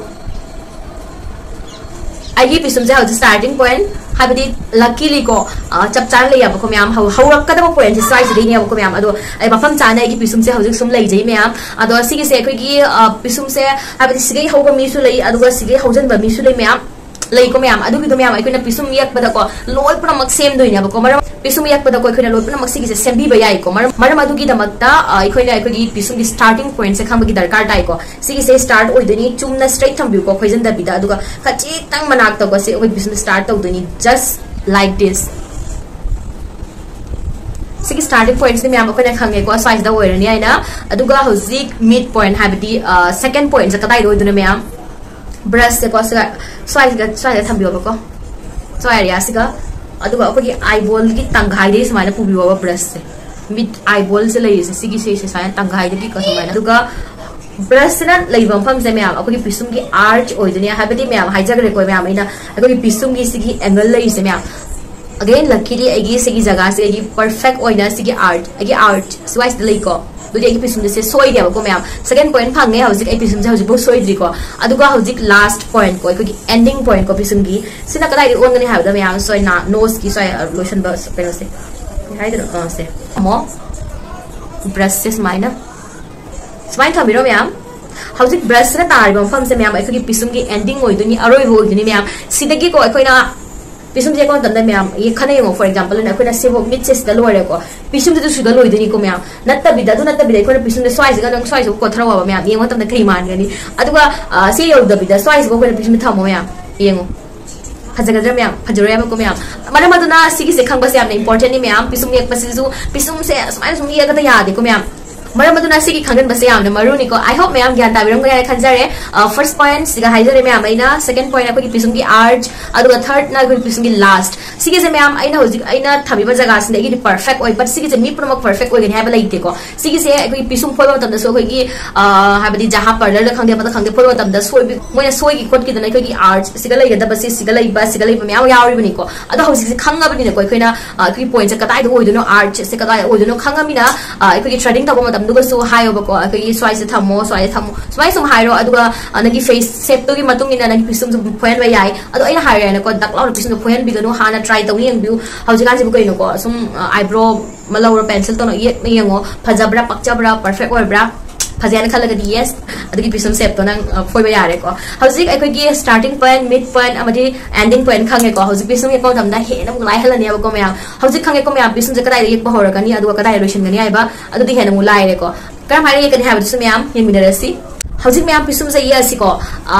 ꯑꯩꯒꯤ ꯄꯤꯁꯨꯝꯁꯦ ꯍꯧꯖꯤꯛ starting point, ꯍꯥꯏꯕꯗꯤ luckily ꯀꯣ, ꯑ, ꯆꯞ ꯆꯥꯅ ꯂꯩꯌꯦꯕꯀꯣ ꯃꯌꯥꯝ꯫ ꯍꯧ-, ꯍꯧꯔꯛꯀꯗꯕ ꯄꯣꯏꯟꯁꯦ ꯁ꯭ꯋꯥꯏꯁꯤꯗꯩꯅꯦꯕꯀꯣ ꯃꯌꯥꯝ꯫ ꯑꯗꯣ ꯑꯩ ꯃꯐꯝ ꯆꯥꯅ ꯑꯩꯒꯤ ꯄꯤꯁꯨꯝꯁꯦ ꯍꯧꯖꯤꯛ ꯁꯨꯝ ꯂꯩꯖꯩ ꯃꯌꯥꯝ꯫ ꯑꯗꯣ ꯁꯤꯒꯤꯁꯦ ꯑꯩꯈꯣꯏꯒꯤ, ꯑ, ꯄꯤꯁꯨꯝꯁꯦ, ꯍꯥꯏꯕꯗꯤ ꯁꯤꯒꯩ ꯍꯧꯕ ꯃꯤꯁꯨ ꯂꯩ, ꯑꯗꯨꯒ ꯁꯤꯒꯩ ꯍꯧꯖꯤꯟꯕ ꯃꯤꯁꯨ ꯂꯩ ꯃꯌꯥꯝ꯫ ꯂꯩꯀꯣ ꯃꯌꯥꯝ, ꯑꯗꯨꯒꯤꯗꯣ ꯃꯌꯥꯝ ꯑꯩꯈꯣꯏꯅ ꯄꯤꯁꯨꯝ ꯌꯦꯛꯄꯗꯀꯣ ꯂꯣꯏ ꯄꯨꯝꯅꯃꯛ ꯁꯦꯝꯗꯣꯏꯅꯦꯕꯀꯣ꯫ ꯃꯔꯝ ꯄꯤꯁꯨꯝ ꯌꯦꯛꯄꯗꯀꯣ ꯑꯩꯈꯣꯏꯅ ꯂꯣꯏ ꯄꯨꯝꯅꯃꯛ ꯁꯤꯒꯤꯁꯦ ꯁꯦꯝꯕꯤꯕ ꯌꯥꯏꯀꯣ꯫ ꯃꯔꯝ, ꯃꯔꯝ ꯑꯗꯨꯒꯤꯗꯃꯛꯇ, ꯑ, ꯑꯩꯈꯣꯏꯅ ꯑꯩꯈꯣꯏꯒꯤ ꯄꯤꯁꯨꯝꯒꯤ starting pointꯁꯦ ꯈꯪꯕꯒꯤ ꯗꯔꯀꯥꯔ ꯇꯥꯏꯀꯣ꯫ ꯁꯤꯒꯤꯁꯦ start ꯑꯣꯏꯗꯣꯏꯅꯤ, ꯆꯨꯝꯅ ꯁ꯭ꯇ꯭ꯔꯦꯠ ꯊꯝꯕꯤꯌꯨꯀꯣ, ꯈꯣꯏꯖꯟꯗꯕꯤꯗ꯫ ꯑꯗꯨꯒ ꯈꯖꯤꯛꯇꯪ ꯃꯅꯥꯛꯇꯀꯣ ꯁꯤ ꯑꯩꯈꯣꯏ ꯄꯤꯁꯨꯝ start ꯇꯧꯗꯣꯏꯅꯤ, just like this꯫ ꯁꯤꯒꯤ starting pointꯁꯤꯗꯤ ꯃꯌꯥꯝ ꯑꯩꯈꯣꯏꯅ ꯈꯪꯉꯦꯀꯣ, ꯁ꯭ꯋꯥꯏꯁꯤꯗ ꯑꯣꯏꯔꯅꯤ ꯍꯥꯏꯅ꯫ ꯑꯗꯨꯒ ꯍꯧꯖꯤꯛ mid point, ꯍꯥꯏꯕꯗꯤ, ꯑ, second pointꯁꯦ ꯀꯗꯥꯏꯗ ꯑꯣꯏꯗꯣꯏꯅꯣ ꯃꯌꯥꯝ? ꯕ꯭ꯔꯁꯁꯦꯀꯣ ꯁꯤꯒ ꯁ꯭ꯋꯥꯏꯁꯤꯒ, ꯁ꯭ꯋꯥꯏꯗ ꯊꯝꯕꯤꯌꯣꯕꯀꯣ, ꯁ꯭ꯋꯥꯏ ꯑꯦꯔꯤꯌꯥꯁꯤꯒ꯫ ꯑꯗꯨꯒ ꯑꯩꯈꯣꯏꯒꯤ eyeballꯒꯤ ꯇꯪꯈꯥꯏꯗꯒꯤ ꯁꯨꯃꯥꯏꯅ ꯄꯨꯕꯤꯌꯣꯕ ꯕ꯭ꯔꯁꯁꯦ꯫ ꯃꯤꯠ eyeballꯁꯦ ꯂꯩꯔꯤꯁꯦ ꯁꯤꯒꯤ, ꯁꯤꯁꯦ ꯁꯨꯃꯥꯏꯅ ꯇꯪꯈꯥꯏꯗꯒꯤꯀꯣ ꯁꯨꯃꯥꯏꯅ꯫ ꯑꯗꯨꯒ ꯕ꯭ꯔꯁꯁꯤꯅ ꯂꯩꯕ ꯃꯐꯝꯁꯦ ꯃꯌꯥꯝ ꯑꯩꯈꯣꯏꯒꯤ ꯄꯤꯁꯨꯝꯒꯤ ꯑꯥꯔꯆ ꯑꯣꯏꯗꯣꯏꯅꯦ ꯍꯥꯏꯕꯗꯤ ꯃꯌꯥꯝ ꯍꯥꯏꯖꯈ꯭ꯔꯦꯀꯣ ꯃꯌꯥꯝ ꯑꯩꯅ ꯑꯩꯈꯣꯏꯒꯤ ꯄꯤꯁꯨꯝꯒꯤ ꯁꯤꯒꯤ ꯑꯦꯡꯒꯜ ꯂꯩꯔꯤꯁꯦ ꯃꯌꯥꯝ ꯑꯒꯦꯟ ꯂꯛꯀꯤꯗꯤ ꯑꯩꯒꯤ ꯁꯤꯒꯤ ꯖꯒꯥꯁꯦ ꯑꯩꯒꯤ ꯄꯔꯐꯦꯛ ꯑꯣꯏꯅ ꯁꯤꯒꯤ ꯑꯥꯔꯆ ꯑꯩꯒꯤ ꯑꯥꯔꯆ ꯁ꯭ꯋꯥꯏꯁꯤꯗ ꯂꯩꯀꯣ ꯑꯗꯨꯗꯤ ꯑꯩꯒꯤ ꯄꯤꯁꯨꯝꯁꯦ ꯁꯣꯏꯗꯦꯕꯀꯣ ꯃꯌꯥꯝ ꯁꯦꯀꯦꯟ ꯄꯣꯏꯟ ꯐꯪꯉꯦ ꯍꯧꯖꯤꯛ ꯑꯩ ꯄꯤꯁꯨꯝꯁꯦ ꯍꯧꯖꯤꯛꯐꯥꯎ ꯁꯣꯏꯗ꯭ꯔꯤꯀꯣ ꯑꯗꯨꯒ ꯍꯧꯖꯤꯛ ꯂꯥꯁ ꯄꯣꯏꯟꯀꯣ ꯑꯩꯈꯣꯏꯒꯤ ꯑꯦꯟꯗꯤꯡ ꯄꯣꯏꯟꯀꯣ ꯄꯤꯁꯨꯝꯒꯤ ꯁꯤꯅ ꯀꯗꯥꯏꯗ ꯑꯣꯟꯒꯅꯤ ꯍꯥꯏꯕꯗ ꯃꯌꯥꯝ ꯁꯣꯏ ꯅꯣꯁꯀꯤ ꯁ꯭ꯋꯥꯏ ꯂꯣꯏꯁꯟꯕ ꯀꯩꯅꯣꯁꯦ ꯀꯩ ꯍꯥꯏꯗꯣꯏꯅꯣ ꯁꯦ ꯑꯃꯣ ꯕ꯭ꯔꯁꯁꯦ ꯁꯨꯃꯥꯏꯅ ꯁꯨꯃꯥꯏꯅ ꯊꯝꯕꯤꯔꯣ ꯃꯌꯥꯝ ꯍꯧꯖꯤꯛ ꯕ꯭ꯔꯁꯁꯤꯅ ꯇꯥꯔꯤꯕ ꯃꯐꯝꯁꯦ ꯃꯌꯥꯝ ꯑꯩꯈꯣꯏꯒꯤ ꯄꯤꯁꯨꯝꯒꯤ ꯑꯦꯟꯗꯤꯡ ꯑꯣꯏꯗꯣꯏꯅꯤ ꯑꯔꯣꯏꯕ ꯑꯣꯏꯗꯣꯏꯅꯤ ꯃꯌꯥꯝ ꯁꯤꯗꯒꯤꯀꯣ ꯑꯩꯈꯣꯏꯅ ꯄꯤꯁꯨꯝꯁꯦ ꯌꯦꯛꯄ ꯃꯇꯝꯗ ꯃꯌꯥꯝ ꯌꯦꯛ ꯈꯟꯅ ꯌꯦꯡꯉꯣ ꯐꯣꯔ ꯑꯦꯛꯖꯥꯝꯄꯜ ꯑꯩꯈꯣꯏꯅ ꯁꯤꯕꯨ ꯃꯤꯠꯁꯦ ꯁꯤꯗ ꯂꯣꯏꯔꯦꯀꯣ ꯄꯤꯁꯨꯝꯁꯤꯗ ꯁꯤꯗ ꯂꯣꯏꯗꯣꯏꯅꯤꯀꯣ ꯃꯌꯥꯝ ꯅꯠꯇꯕꯤꯗ ꯑꯗꯨ ꯅꯠꯇꯕꯤꯗ ꯑꯩꯈꯣꯏꯅ ꯄꯤꯁꯨꯝꯁꯦ ꯁ꯭ꯋꯥꯏꯁꯤꯒ ꯅꯪ ꯁ꯭ꯋꯥꯏꯁꯤꯒ ꯀꯣꯊꯔꯛꯑꯣꯕ ꯃꯌꯥꯝ ꯌꯦꯡꯕ ꯃꯇꯝꯗ ꯀꯔꯤ ꯃꯥꯟꯒꯅꯤ ꯑꯗꯨꯒ ꯁꯤ ꯌꯧꯗꯕꯤꯗ ꯁ꯭ꯋꯥꯏꯁꯤꯒ ꯑꯩꯈꯣꯏꯅ ꯄꯤꯁꯨꯝꯁꯦ ꯊꯝꯃꯣ ꯃꯌꯥꯝ ꯌꯦꯡꯉꯣ ꯐꯖꯒꯗ꯭ꯔꯥ ꯃꯌꯥꯝ ꯐꯖꯔꯣꯏ ꯍꯥꯏꯕꯀꯣ ꯃꯌꯥꯝ ꯃꯔꯝ ꯑꯗꯨꯅ ꯁꯤꯒꯤꯁꯦ ꯈꯪꯕꯁꯦ ꯌꯥꯝꯅ ꯏꯝꯄꯣꯔꯇꯦꯟꯅꯤ ꯃꯌꯥꯝ ꯄꯤꯁꯨꯝ ꯌꯦꯛꯄꯁꯤꯁꯨ ꯄꯤꯁꯨꯝꯁꯦ ꯁꯨꯃꯥꯏꯅ ꯁꯨꯝ ꯌꯦꯛꯑꯒꯗ ꯌꯥꯗꯦꯀꯣ ꯃꯌꯥꯝ ꯃꯔꯝ ꯑꯗꯨꯅ ꯁꯤꯒꯤ ꯈꯪꯍꯟꯕꯁꯦ ꯌꯥꯝꯅ ꯃꯔꯨꯅꯤꯀꯣ ꯑꯥꯏ ꯍꯣꯞ ꯃꯌꯥꯝ ꯒ꯭ꯌꯥꯟ ꯇꯥꯕꯤꯔꯝꯒꯅꯤ ꯍꯥꯏꯅ ꯈꯟꯖꯔꯦ ꯐꯥꯔꯁ ꯄꯣꯏꯟꯁꯤꯒ ꯍꯥꯏꯖꯔꯦ ꯃꯌꯥꯝ ꯑꯩꯅ ꯁꯦꯀꯦꯟ ꯄꯣꯏꯟ ꯑꯩꯈꯣꯏꯒꯤ ꯄꯤꯁꯨꯝꯒꯤ ꯑꯥꯔꯆ ꯑꯗꯨꯒ ꯊꯥꯔꯠꯅ ꯑꯩꯈꯣꯏꯒꯤ ꯄꯤꯁꯨꯝꯒꯤ ꯂꯥꯁ ꯁꯤꯒꯤꯁꯦ ꯃꯌꯥꯝ ꯑꯩꯅ ꯍꯧꯖꯤꯛ ꯑꯩꯅ ꯊꯝꯃꯤꯕ ꯖꯒꯥꯁꯤꯅ ꯑꯩꯒꯤꯗꯤ ꯄꯔꯐꯦꯛ ꯑꯣꯏ ꯕꯠ ꯁꯤꯒꯤꯁꯦ ꯃꯤ ꯄꯨꯝꯅꯃꯛ ꯄꯔꯐꯦꯛ ꯑꯣꯏꯒꯅꯤ ꯍꯥꯏꯕ ꯂꯩꯇꯦꯀꯣ ꯁꯤꯒꯤꯁꯦ ꯑꯩꯈꯣꯏꯒꯤ ꯄꯤꯁꯨꯝ ꯐꯣꯏꯕ ꯃꯇꯝꯗꯁꯨ ꯑꯩꯈꯣꯏꯒꯤ ꯍꯥꯏꯕꯗꯤ ꯖꯍꯥ ꯄꯥꯔꯂꯔꯗ ꯈꯪꯗꯦ ꯑꯃꯗ ꯈꯪꯗꯦ ꯐꯣꯏꯕ ꯃꯇꯝꯗ ꯁꯣꯏꯕ ꯃꯣꯏꯅ ꯁꯣꯏꯈꯤ ꯈꯣꯠꯈꯤꯗꯅ ꯑꯩꯈꯣꯏꯒꯤ ꯑꯥꯔꯠ ꯁꯤꯒ ꯂꯩꯒꯗꯕꯁꯦ ꯁꯤꯒ ꯂꯩꯕ ꯁꯤꯒ ꯂꯩꯕ ꯃꯌꯥꯝ ꯌꯥꯎꯔꯤꯕꯅꯤꯀꯣ ꯑꯗꯣ ꯍꯧꯖꯤꯛꯁꯦ ꯈꯪꯉꯕꯅꯤꯅꯀꯣ ꯑꯩꯈꯣꯏꯅ ꯑꯩꯈꯣꯏꯒꯤ ꯄꯣꯏꯟꯠꯁꯦ ꯀꯗꯥꯏꯗ ꯑꯣꯏꯗꯣꯏꯅꯣ ꯑꯥꯔꯠꯁꯦ ꯀꯗꯥꯏꯗ ꯑꯣꯏꯗꯣꯏꯅꯣ ꯈꯪꯉꯃꯤꯅ ꯑꯩꯈꯣꯏꯒꯤ ꯊ꯭ꯔꯦꯗꯤꯡ ꯇꯧꯕ ꯃꯇꯝꯗꯨꯒꯁꯨ ꯍꯥꯏꯌꯣꯕꯀꯣ ꯑꯩꯈꯣꯏꯒꯤ ꯁ꯭ꯋꯥꯏꯁꯦ ꯊꯝꯃꯣ ꯁ꯭ꯋꯥꯏꯁꯦ ꯊꯝꯃꯣ ꯁꯨꯃꯥꯏꯅ ꯁꯨꯝ ꯍꯥꯏꯔꯣ ꯑꯗꯨꯒ ꯅꯪꯒꯤ ꯐꯦꯁ ꯁꯦꯞꯇꯨꯒꯤ ꯃꯇꯨꯡ ꯏꯟꯅ ꯅꯪꯒꯤ ꯄꯤꯁꯨꯝꯁꯨ ꯐꯣꯏꯍꯟꯕ ꯌꯥꯏ ꯑꯗꯣ ꯑꯩꯅ ꯍꯥꯏꯔꯦꯅꯀꯣ ꯗꯛ ꯂꯥꯎꯅ ꯄꯤꯁꯨꯝꯗꯣ ꯐꯣꯏꯍꯟꯕꯤꯒꯅꯨ ꯍꯥꯟꯅ ꯇ꯭ꯔꯥꯏ ꯇꯧꯅ ꯌꯦꯡꯕꯤꯌꯨ ꯍꯧꯖꯤꯛꯀꯥꯟꯁꯤꯕꯨ ꯀꯩꯅꯣꯀꯣ ꯁꯨꯝ ꯑꯥꯏꯕ꯭ꯔꯣ ꯑꯃ ꯂꯧꯔꯣ ꯄꯦꯟꯁꯤꯜ ꯇꯧꯅ ꯌꯦꯛꯅ ꯌꯦꯡꯉꯣ ꯐꯖꯕ꯭ꯔꯥ ꯄꯛꯆꯕ꯭ꯔꯥ ꯄꯔꯐꯦꯛ ꯑꯣꯏꯕ꯭ꯔꯥ ꯐꯖꯩꯅ ꯈꯜꯂꯒꯗꯤ ꯌꯦꯁ ꯑꯗꯨꯒꯤ ꯄꯤꯁꯨꯝ ꯁꯦꯞꯇꯣ ꯅꯪ ꯐꯣꯏꯕ ꯌꯥꯔꯦꯀꯣ ꯍꯧꯖꯤꯛ ꯑꯩꯈꯣꯏꯒꯤ ꯁ꯭ꯇꯥꯔꯇꯤꯡ ꯄꯣꯏꯟꯠ ꯃꯤꯗ ꯄꯣꯏꯟꯠ ꯑꯃꯗꯤ ꯑꯦꯟꯗꯤꯡ ꯄꯣꯏꯟꯠ ꯈꯪꯉꯦꯀꯣ ꯍꯧꯖꯤꯛ ꯄꯤꯁꯨꯝ ꯌꯦꯛꯄ ꯃꯇꯝꯗ ꯍꯦꯟꯅ ꯑꯃꯨꯛ ꯂꯥꯏꯍꯜꯂꯅꯦꯕꯀꯣ ꯃꯌꯥꯝ ꯍꯧꯖꯤꯛ ꯈꯪꯉꯦꯀꯣ ꯃꯌꯥꯝ ꯄꯤꯁꯨꯝꯁꯦ ꯀꯗꯥꯏꯗ ꯌꯦꯛꯄ ꯍꯧꯔꯛꯀꯅꯤ ꯑꯗꯨꯒ ꯀꯗꯥꯏꯗ ꯂꯣꯏꯁꯤꯟꯒꯅꯤ ꯍꯥꯏꯕ ꯑꯗꯨꯗꯤ ꯍꯦꯟꯅ ꯑꯃꯨꯛ ꯂꯥꯏꯔꯦꯀꯣ ꯀꯔꯝ ꯍꯥꯏꯅ ꯌꯦꯛꯀꯅꯤ ꯍꯥꯏꯕꯗꯨꯁꯨ ꯃꯌꯥꯝ ꯌꯦꯡꯃꯤꯟꯅꯔꯁꯤ ꯍꯧꯖꯤꯛ ꯃꯌꯥꯝ ꯄꯤꯁꯨꯝꯁꯦ ꯌꯦꯛꯑꯁꯤꯀꯣ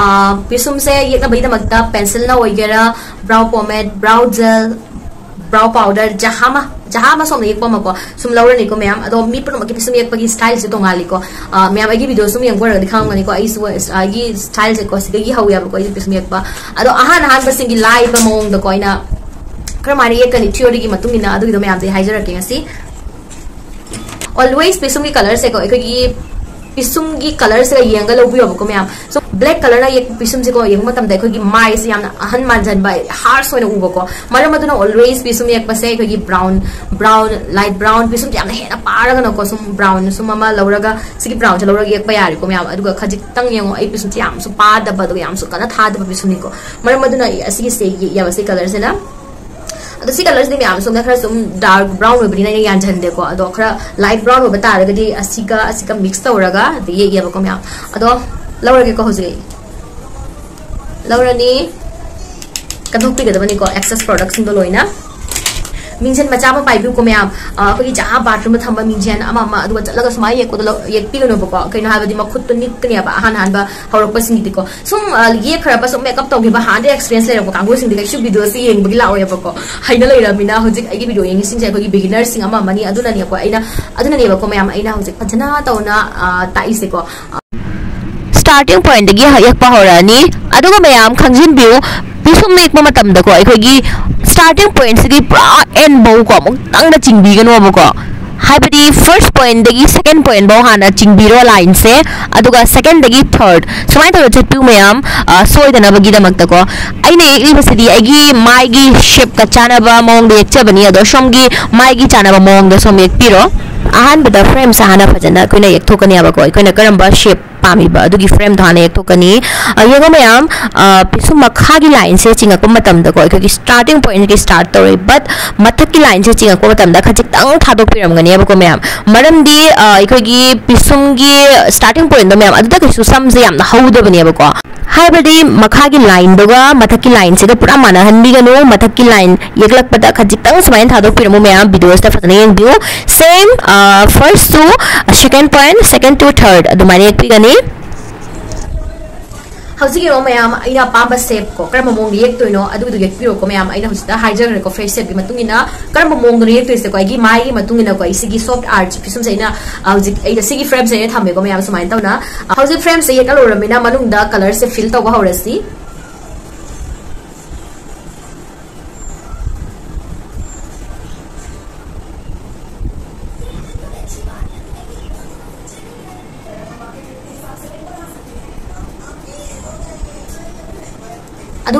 ꯄꯤꯁꯨꯝꯁꯦ ꯌꯦꯛꯅꯕꯒꯤꯗꯃꯛꯇ ꯄꯦꯟꯁꯤꯜꯅ ꯑꯣꯏꯒꯦꯔꯥ brow ꯄꯣꯃꯦꯠ brow gel brow powder ꯖꯍꯥꯃ ꯖꯍꯥꯃ ꯁꯣꯝꯗ ꯌꯦꯛꯄ ꯑꯃꯀꯣ ꯁꯨꯝ ꯂꯧꯔꯅꯤꯀꯣ ꯃꯌꯥꯝ ꯑꯗꯣ ꯃꯤ ꯄꯨꯝꯅꯃꯛꯀꯤ ꯄꯤꯁꯨꯝ ꯌꯦꯛꯄꯒꯤ ꯁ꯭ꯇꯥꯏꯜꯁꯦ ꯇꯣꯡꯉꯥꯜꯂꯤꯀꯣ ꯃꯌꯥꯝ ꯑꯩꯒꯤ ꯚꯤꯗꯤꯑꯣ ꯁꯨꯝ ꯌꯦꯡꯕ ꯑꯣꯏꯔꯒꯗꯤ ꯈꯪꯉꯝꯒꯅꯤꯀꯣ ꯑꯩꯁꯨ ꯑꯩꯒꯤ ꯁ꯭ꯇꯥꯏꯜꯁꯦꯀꯣ ꯁꯤꯗꯒꯤ ꯍꯧꯋꯦꯕꯀꯣ ꯑꯩꯁꯨ ꯄꯤꯁꯨꯝ ꯌꯦꯛꯄ ꯑꯗꯣ ꯑꯍꯥꯟ ꯑꯍꯥꯟꯕꯁꯤꯡꯒꯤ ꯂꯥꯏꯕ ꯃꯑꯣꯡꯗꯀꯣ ꯑꯩꯅ ꯀꯔꯝꯍꯥꯏꯅ ꯌꯦꯛꯀꯅꯤ ꯊꯤꯑꯣꯔꯤꯒꯤ ꯃꯇꯨꯡ ꯏꯟꯅ ꯑꯗꯨꯒꯤꯗꯣ ꯃꯌꯥꯝꯗ ꯑꯩ ꯍꯥꯏꯖꯔꯛꯀꯦ ꯉꯁꯤ ꯑꯣꯜꯋꯦꯁ ꯄꯤꯁꯨꯝꯒꯤ ꯀꯂꯔꯁꯦꯀꯣ ꯑꯩꯈꯣꯏꯒꯤ ꯄꯤꯁꯨꯝꯒꯤ ꯀꯂꯔꯁꯤꯒ ꯌꯦꯡꯉꯒ ꯂꯧꯕꯤꯌꯣꯕꯀꯣ ꯃꯌꯥꯝ꯫ ꯁꯣ ꯕ꯭ꯂꯦꯛ ꯀꯂꯔꯅ ꯌꯦꯛꯄ ꯄꯤꯁꯨꯝꯁꯤꯀꯣ ꯌꯦꯡꯕ ꯃꯇꯝꯗ ꯑꯩꯈꯣꯏꯒꯤ ꯃꯥꯏꯁꯦ ꯌꯥꯝꯅ ꯑꯍꯟ ꯃꯥꯟꯖꯟꯕ, ꯍꯥꯔꯁ ꯑꯣꯏꯅ ꯎꯕꯀꯣ꯫ ꯃꯔꯝ ꯑꯗꯨꯅ ꯑꯣꯜꯋꯦꯁ ꯄꯤꯁꯨꯝ ꯌꯦꯛꯄꯁꯦ ꯑꯩꯈꯣꯏꯒꯤ ꯕ꯭ꯔꯥꯎꯟ, ꯕ꯭ꯔꯥꯎꯟ, ꯂꯥꯏꯠ ꯕ꯭ꯔꯥꯎꯟ ꯄꯤꯁꯨꯝꯁꯦ ꯌꯥꯝꯅ ꯍꯦꯟꯅ ꯄꯥꯔꯒꯅꯀꯣ, ꯁꯨꯝ ꯕ꯭ꯔꯥꯎꯟ ꯁꯨꯝ ꯑꯃ ꯂꯧꯔꯒ, ꯁꯤꯒꯤ ꯕ꯭ꯔꯥꯎꯟꯁꯦ ꯂꯧꯔꯒ ꯌꯦꯛꯄ ꯌꯥꯔꯦꯀꯣ ꯃꯌꯥꯝ꯫ ꯑꯗꯨꯒ ꯈꯖꯤꯛꯇꯪ ꯌꯦꯡꯉꯣ, ꯑꯩ ꯄꯤꯁꯨꯝꯁꯦ ꯌꯥꯝꯁꯨ ꯄꯥꯗꯕ ꯑꯗꯨꯒ ꯌꯥꯝꯁꯨ ꯀꯟꯅ ꯊꯥꯗꯕ ꯄꯤꯁꯨꯝꯅꯤꯀꯣ꯫ ꯃꯔꯝ ꯑꯗꯨꯅ ꯑꯩ ꯑꯁꯤꯒꯤꯁꯦ ꯌꯦꯛꯑꯦꯕ ꯁꯤ ꯀꯂꯔꯁꯤꯅ꯫ ꯑꯗꯣ ꯁꯤ ꯀꯂꯔꯁꯤꯗꯤ ꯃꯌꯥꯝ ꯁꯣꯝꯗ ꯈꯔ ꯁꯨꯝ ꯗꯥꯔꯛ ꯕ꯭ꯔꯥꯎꯟ ꯑꯣꯏꯕꯅꯤꯅ ꯑꯩꯅ ꯌꯥꯟꯁꯤꯟꯗꯦꯀꯣ꯫ ꯑꯗꯣ ꯈꯔ ꯂꯥꯏꯠ ꯕ꯭ꯔꯥꯎꯟ ꯑꯣꯏꯕ ꯇꯥꯔꯒꯗꯤ ꯑꯁꯤꯒ ꯑꯁꯤꯒ ꯃꯤꯛꯁ ꯇꯧꯔꯒ ꯑꯗ ꯌꯦꯛꯑꯦꯕꯀꯣ ꯃꯌꯥꯝ꯫ ꯑꯗꯣ ꯂꯧꯔꯒꯦꯀꯣ ꯍꯧꯖꯤꯛ ꯑꯩ꯫ ꯂꯧꯔꯅꯤ꯫ ꯀꯟꯊꯣꯛꯄꯤꯒꯗꯕꯅꯤꯀꯣ ꯑꯦꯛꯁꯦꯁ ꯄ꯭ꯔꯣꯗꯛꯁꯤꯡꯗꯣ ꯂꯣꯏꯅ꯫ ꯃꯤꯡꯁꯦꯜ ꯃꯆꯥ ꯑꯃ ꯄꯥꯏꯕꯤꯌꯨꯀꯣ ꯃꯌꯥꯝ꯫ ꯑ, ꯑꯩꯈꯣꯏꯒꯤ ꯖꯍꯥ ꯕꯥꯊꯔꯨꯝꯗ ꯊꯝꯕ ꯃꯤꯡꯁꯦꯜ ꯑꯃ ꯑꯃ, ꯑꯗꯨꯒ ꯆꯠꯂꯒ ꯁꯨꯃꯥꯏꯅ ꯌꯦꯛꯄꯗꯣ ꯂꯧ-, ꯌꯦꯛꯄꯤꯒꯅꯨꯕꯀꯣ꯫ ꯀꯩꯅꯣ ꯍꯥꯏꯕꯗꯤ ꯃꯈꯨꯠꯇꯣ ꯅꯤꯛꯀꯅꯦꯕ ꯑꯍꯥꯟ ꯑꯍꯥꯟꯕ ꯍꯧꯔꯛꯄꯁꯤꯡꯒꯤꯗꯤꯀꯣ꯫ ꯁꯨꯝ, ꯑ, ꯌꯦꯛꯈ꯭ꯔꯕ, ꯁꯨꯝ ꯃꯦꯀꯞ ꯇꯧꯈꯤꯕ, ꯍꯥꯟꯅꯗꯤ ꯑꯦꯛꯁꯄꯤꯔꯤꯌꯟꯁ ꯂꯩꯔꯛꯄ ꯀꯥꯡꯕꯨꯁꯤꯡꯗꯤ ꯀꯩꯁꯨ ꯚꯤꯗꯤꯑꯣꯁꯤ ꯌꯦꯡꯕꯒꯤ ꯂꯥꯛꯑꯣꯏꯕꯀꯣ꯫ ꯍꯩꯅ ꯂꯩꯔꯕꯅꯤꯅ ꯍꯧꯖꯤꯛ ꯑꯩꯒꯤ ꯚꯤꯗꯤꯑꯣ ꯌꯦꯡꯉꯤꯁꯤꯡꯁꯦ ꯑꯩꯈꯣꯏꯒꯤ ꯕꯤꯒꯤꯅꯔꯁꯤꯡ ꯑꯃ ꯑꯃꯅꯤ꯫ ꯑꯗꯨꯅꯅꯦꯀꯣ ꯑꯩꯅ, ꯑꯗꯨꯅꯅꯦꯕꯀꯣ ꯃꯌꯥꯝ, ꯑꯩꯅ ꯍꯧꯖꯤꯛ ꯐꯖꯅ ꯇꯧꯅ, ꯑ, ꯇꯥꯛꯏꯁꯦꯀꯣ꯫ ꯁ꯭ꯇꯥꯔꯇꯤꯡ ꯄꯣꯏꯟꯠꯇꯒꯤ ꯌꯦꯛꯄ ꯍꯧꯔꯛꯑꯅꯤ꯫ ꯑꯗꯨꯒ ꯃꯌꯥꯝ ꯈꯪꯖꯤꯟꯕꯤꯌꯨ, ꯄꯤꯁꯨꯝ ꯌꯦꯛꯄ ꯃꯇꯝꯗꯀꯣ ꯑꯩꯈꯣꯏꯒꯤ ꯁ꯭ꯇꯥꯔꯇꯤꯡ ꯄꯣꯏꯟꯠꯁꯤꯗꯤ ꯄꯨꯔꯥ ꯑꯦꯟ ꯐꯧꯀꯣ ꯑꯃꯨꯛꯇꯪꯗ ꯆꯤꯡꯕꯤꯒꯅꯣꯕꯀꯣ꯫ ꯍꯥꯏꯕꯗꯤ ꯐꯥꯔꯁ ꯄꯣꯏꯟꯠꯇꯒꯤ ꯁꯦꯀꯦꯟ ꯄꯣꯏꯟꯠ ꯐꯧ ꯍꯥꯟꯅ ꯆꯤꯡꯕꯤꯔꯣ ꯂꯥꯏꯟꯁꯦ, ꯑꯗꯨꯒ ꯁꯦꯀꯦꯟꯗꯒꯤ ꯊꯥꯔꯠ ꯁꯨꯃꯥꯏꯅ ꯇꯧꯔ ꯆꯠꯄꯤꯌꯨ ꯃꯌꯥꯝ, ꯑ, ꯁꯣꯏꯗꯅꯕꯒꯤꯗꯃꯛꯇꯀꯣ꯫ ꯑꯩꯅ ꯌꯦꯛꯂꯤꯕꯁꯤꯗꯤ ꯑꯩꯒꯤ ꯃꯥꯏꯒꯤ ꯁꯦꯞꯀ ꯆꯥꯟꯅꯕ ꯃꯑꯣꯡꯗ ꯌꯦꯛꯆꯕꯅꯤ, ꯑꯗꯣ ꯁꯣꯝꯒꯤ ꯃꯥꯏꯒꯤ ꯆꯥꯟꯅꯕ ꯃꯑꯣꯡꯗ ꯁꯣꯝ ꯌꯦꯛꯄꯤꯔꯣ꯫ ꯑꯍꯥꯟꯕꯗ ꯐ꯭ꯔꯦꯝꯁꯦ ꯍꯥꯟꯅ ꯐꯖꯅ ꯑꯩꯈꯣꯏꯅ ꯌꯦꯛꯊꯣꯛꯀꯅꯦꯕꯀꯣ, ꯑꯩꯈꯣꯏꯅ ꯀꯔꯝꯕ ꯁꯦꯞ ꯄꯥꯝꯃꯤꯕ ꯑꯗꯨꯒꯤ ꯐ꯭ꯔꯦꯝꯗꯣ ꯍꯥꯟꯅ ꯌꯦꯛꯊꯣꯛꯀꯅꯤ꯫ ꯑ, ꯌꯦꯡꯉꯣ ꯃꯌꯥꯝ, ꯑ, ꯄꯤꯁꯨꯝ ꯃꯈꯥꯒꯤ ꯂꯥꯏꯟꯁꯦ ꯆꯤꯡꯉꯛꯄ ꯃꯇꯝꯗꯀꯣ ꯑꯩꯈꯣꯏꯒꯤ ꯁ꯭ꯇꯥꯔꯇꯤꯡ ꯄꯣꯏꯟꯠꯀꯤ ꯁ꯭ꯇꯥꯔꯠ ꯇꯧꯔꯦ, ꯕꯠ ꯃꯊꯛꯀꯤ ꯂꯥꯏꯟꯁꯦ ꯆꯤꯡꯉꯛꯄ ꯃꯇꯝꯗ ꯈꯖꯤꯛꯇꯪ ꯊꯥꯗꯣꯛꯄꯤꯔꯝꯒꯅꯦꯕꯀꯣ ꯃꯌꯥꯝ꯫ ꯃꯔꯝꯗꯤ, ꯑ, ꯑꯩꯈꯣꯏꯒꯤ ꯄꯤꯁꯨꯝꯒꯤ ꯁ꯭ꯇꯥꯔꯇꯤꯡ ꯄꯣꯏꯟꯠꯇꯣ ꯃꯌꯥꯝ ꯑꯗꯨꯗ ꯀꯩꯁꯨ ꯁꯝꯁꯦ ꯌꯥꯝꯅ ꯍꯧꯗꯕꯅꯦꯕꯀꯣ꯫ ꯍꯥꯏꯕꯗꯤ ꯃꯈꯥꯒꯤ ꯂꯥꯏꯟꯗꯨꯒ ꯃꯊꯛꯀꯤ ꯂꯥꯏꯟꯁꯤꯒ ꯄꯨꯔꯥ ꯃꯥꯟꯅꯍꯟꯕꯤꯒꯅꯨ꯫ ꯃꯊꯛꯀꯤ ꯂꯥꯏꯟ ꯌꯦꯛꯂꯛꯄꯗ ꯈꯖꯤꯛꯇꯪ ꯁꯨꯃꯥꯏꯅ ꯊꯥꯗꯣꯛꯄꯤꯔꯝꯃꯨ ꯃꯌꯥꯝ, ꯚꯤꯗꯤꯑꯣꯁꯤꯗ ꯐꯖꯅ ꯌꯦꯡꯕꯤꯌꯨ꯫ Same, ꯑ, first to second point, second to third ꯑꯗꯨꯃꯥꯏꯅ ꯌꯦꯛꯄꯤꯒꯅꯤ꯫ ꯍꯧꯖꯤꯛ ꯌꯦꯡꯉꯣ ꯃꯌꯥꯝ, ꯑꯩꯅ ꯑꯄꯥꯝꯕ ꯁꯦꯞ ꯀꯣ, ꯀꯔꯝꯕ ꯃꯑꯣꯡꯗ ꯌꯦꯛꯇꯣꯏꯅꯣ ꯑꯗꯨꯒꯤꯗꯣ ꯌꯦꯛꯄꯤꯔꯣꯀꯣ ꯃꯌꯥꯝ꯫ ꯑꯩꯅ ꯍꯧꯖꯤꯛꯇ ꯍꯥꯏꯖꯈ꯭ꯔꯦꯀꯣ, ꯐꯦꯁ ꯁꯦꯞꯀꯤ ꯃꯇꯨꯡ ꯏꯟꯅ ꯀꯔꯝꯕ ꯃꯑꯣꯡꯗꯅꯣ ꯌꯦꯛꯇꯣꯏꯁꯦꯀꯣ꯫ ꯑꯩꯒꯤ ꯃꯥꯏꯒꯤ ꯃꯇꯨꯡ ꯏꯟꯅꯀꯣ, ꯑꯩ ꯁꯤꯒꯤ ꯁꯣꯐꯠ ꯑꯥꯔꯠ ꯄꯤꯁꯨꯝꯁꯦ ꯑꯩꯅ, ꯑ, ꯍꯧꯖꯤꯛ ꯑꯩꯅ ꯁꯤꯒꯤ ꯐ꯭ꯔꯦꯝꯁꯦ ꯑꯩꯅ ꯊꯝꯃꯦꯀꯣ ꯃꯌꯥꯝ, ꯁꯨꯃꯥꯏꯅ ꯇꯧꯅ꯫ ꯑ, ꯍꯧꯖꯤꯛ ꯐ꯭ꯔꯦꯝꯁꯦ ꯌꯦꯛꯂ ꯂꯣꯏꯔꯕꯅꯤꯅ ꯃꯅꯨꯡꯗ ꯀꯂꯔꯁꯦ ꯐꯤꯜ ꯇꯧꯕ ꯍꯧꯔꯁꯤ꯫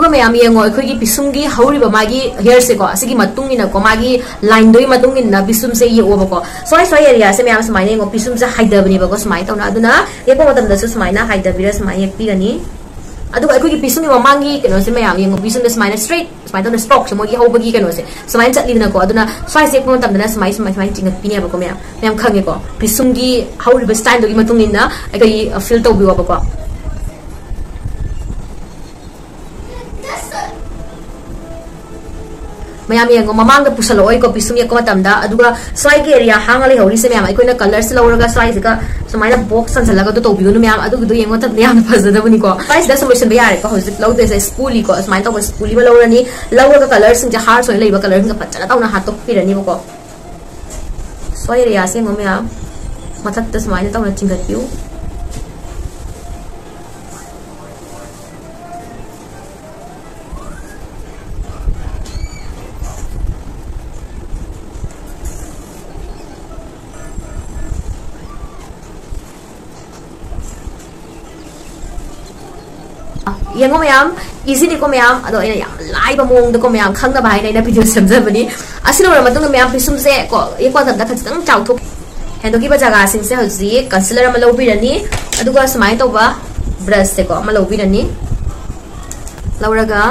ꯃꯌꯥꯝ ꯌꯦꯡꯉꯣ, ꯑꯩꯈꯣꯏꯒꯤ ꯄꯤꯁꯨꯝꯒꯤ ꯍꯧꯔꯤꯕ ꯃꯥꯒꯤ ꯍꯦꯌꯔꯁꯦꯀꯣ, ꯑꯁꯤꯒꯤ ꯃꯇꯨꯡ ꯏꯟꯅꯀꯣ, ꯃꯥꯒꯤ ꯂꯥꯏꯟꯗꯨꯒꯤ ꯃꯇꯨꯡ ꯏꯟꯅ ꯄꯤꯁꯨꯝꯁꯦ ꯌꯦꯛꯑꯣꯕꯀꯣ꯫ ꯁ꯭ꯋꯥꯏ ꯁ꯭ꯋꯥꯏ ꯑꯦꯔꯤꯌꯥꯁꯦ ꯃꯌꯥꯝ ꯁꯨꯃꯥꯏꯅ ꯌꯦꯡꯉꯣ, ꯄꯤꯁꯨꯝꯁꯦ ꯍꯥꯏꯗꯕꯅꯦꯕꯀꯣ, ꯁꯨꯃꯥꯏꯅ ꯇꯧꯅ꯫ ꯑꯗꯨꯅ ꯌꯦꯛꯄ ꯃꯇꯝꯗꯁꯨ ꯁꯨꯃꯥꯏꯅ ꯍꯥꯏꯗꯕꯤꯔ ꯁꯨꯃꯥꯏꯅ ꯌꯦꯛꯄꯤꯒꯅꯤ꯫ ꯑꯗꯨꯒ ꯑꯩꯈꯣꯏꯒꯤ ꯄꯤꯁꯨꯝꯒꯤ ꯃꯃꯥꯡꯒꯤ ꯀꯩꯅꯣꯁꯦ ꯃꯌꯥꯝ ꯌꯦꯡꯉꯣ, ꯄꯤꯁꯨꯝꯗ ꯁꯨꯃꯥꯏꯅ ꯁ꯭ꯇ꯭ꯔꯦꯠ ꯁꯨꯃꯥꯏꯅ ꯇꯧꯅ ꯁ꯭ꯇ꯭ꯔꯣꯛꯁꯦ ꯃꯣꯏꯒꯤ ꯍꯧꯕꯒꯤ ꯀꯩꯅꯣꯁꯦ ꯁꯨꯃꯥꯏꯅ ꯆꯠꯂꯤꯗꯅꯀꯣ꯫ ꯑꯗꯨꯅ ꯁ꯭ꯋꯥꯏꯁꯦ ꯌꯦꯛꯄ ꯃꯇꯝꯗꯅ ꯁꯨꯃꯥꯏ ꯁꯨꯃꯥꯏ ꯁꯨꯃꯥꯏꯅ ꯆꯤꯡꯈꯠꯄꯤꯅꯦꯕꯀꯣ ꯃꯌꯥꯝ꯫ ꯃꯌꯥꯝ ꯈꯪꯉꯦꯀꯣ? ꯄꯤꯁꯨꯝꯒꯤ ꯍꯧꯔꯤꯕ ꯁ꯭ꯇꯥꯏꯜꯗꯨꯒꯤ ꯃꯇꯨꯡ ꯏꯟꯅ ꯑꯩꯈꯣꯏꯒꯤ ꯐꯤꯜ ꯇꯧꯕꯤꯌꯣꯕꯀꯣ꯫ ꯃꯌꯥꯝ ꯌꯦꯡꯉꯣ, ꯃꯃꯥꯡꯗ ꯄꯨꯁꯜꯂꯛꯑꯣꯏꯀꯣ ꯄꯤꯁꯨꯝ ꯌꯦꯛꯄ ꯃꯇꯝꯗ꯫ ꯑꯗꯨꯒ ꯁ꯭ꯋꯥꯏꯒꯤ ꯑꯦꯔꯤꯌꯥ ꯍꯥꯡꯉ ꯂꯩꯍꯧꯔꯤꯁꯦ ꯃꯌꯥꯝ, ꯑꯩꯈꯣꯏꯅ ꯀꯂꯔꯁꯦ ꯂꯧꯔꯒ ꯁ꯭ꯋꯥꯏꯁꯤꯒ ꯁꯨꯃꯥꯏꯅ ꯕꯣꯛꯁ ꯆꯟꯁꯤꯜꯂꯒ ꯑꯗꯨ ꯇꯧꯕꯤꯒꯅꯨ ꯃꯌꯥꯝ, ꯑꯗꯨꯒꯤꯗꯣ ꯌꯦꯡꯕ ꯃꯇꯝꯗ ꯌꯥꯝꯅ ꯐꯖꯗꯕꯅꯤꯀꯣ꯫ ꯁ꯭ꯋꯥꯏꯁꯤꯗ ꯁꯨꯝ ꯂꯣꯏꯁꯤꯟꯕ ꯌꯥꯔꯦꯀꯣ꯫ ꯍꯧꯖꯤꯛ ꯂꯧꯗꯣꯏꯁꯦ ꯁ꯭ꯄꯨꯂꯤꯀꯣ, ꯁꯨꯃꯥꯏꯅ ꯇꯧꯕ ꯁ꯭ꯄꯨꯂꯤ ꯑꯃ ꯂꯧꯔꯅꯤ꯫ ꯂꯧꯔꯒ ꯀꯂꯔꯁꯤꯡꯁꯦ ꯍꯥꯔꯠꯁ ꯑꯣꯏꯅ ꯂꯩꯕ ꯀꯂꯔꯁꯤꯡꯁꯦ ꯐꯖꯅ ꯇꯧꯅ ꯍꯥꯠꯇꯣꯛꯄꯤꯔꯅꯤꯕꯀꯣ꯫ ꯁ꯭ꯋꯥꯏ ꯑꯦꯔꯤꯌꯥꯁꯦ ꯌꯦꯡꯉꯣ ꯃꯌꯥꯝ, ꯃꯊꯛꯇ ꯁꯨꯃꯥꯏꯅ ꯇꯧꯅ ꯆꯤꯡꯈꯠꯄꯤꯌꯨ꯫ ꯌꯦꯡꯉꯣ ꯃꯌꯥꯝ, ꯏꯖꯤꯅꯤꯀꯣ ꯃꯌꯥꯝ꯫ ꯑꯗꯣ ꯑꯩꯅ ꯌꯥꯝ ꯂꯥꯏꯕ ꯃꯑꯣꯡꯗꯀꯣ ꯃꯌꯥꯝ ꯈꯪꯅꯕ ꯍꯥꯏꯅ ꯑꯩꯅ ꯚꯤꯗꯤꯑꯣ ꯁꯦꯝꯖꯕꯅꯤ꯫ ꯑꯁꯤ ꯂꯣꯏꯔ ꯃꯇꯨꯡꯗ ꯃꯌꯥꯝ ꯄꯤꯁꯨꯝꯁꯦ ꯀꯣ ꯌꯦꯛꯄ ꯃꯇꯝꯗ ꯈꯖꯤꯛꯇꯪ ꯆꯥꯎꯊꯣꯛ ꯍꯦꯟꯗꯣꯛꯈꯤꯕ ꯖꯒꯥꯁꯤꯡꯁꯦ ꯍꯧꯖꯤꯛ ꯀꯟꯁꯤꯂꯔ ꯑꯃ ꯂꯧꯕꯤꯔꯅꯤ꯫ ꯑꯗꯨꯒ ꯁꯨꯃꯥꯏꯅ ꯇꯧꯕ ꯕ꯭ꯔꯁꯁꯦꯀꯣ ꯑꯃ ꯂꯧꯕꯤꯔꯅꯤ꯫ ꯂꯧꯔꯒ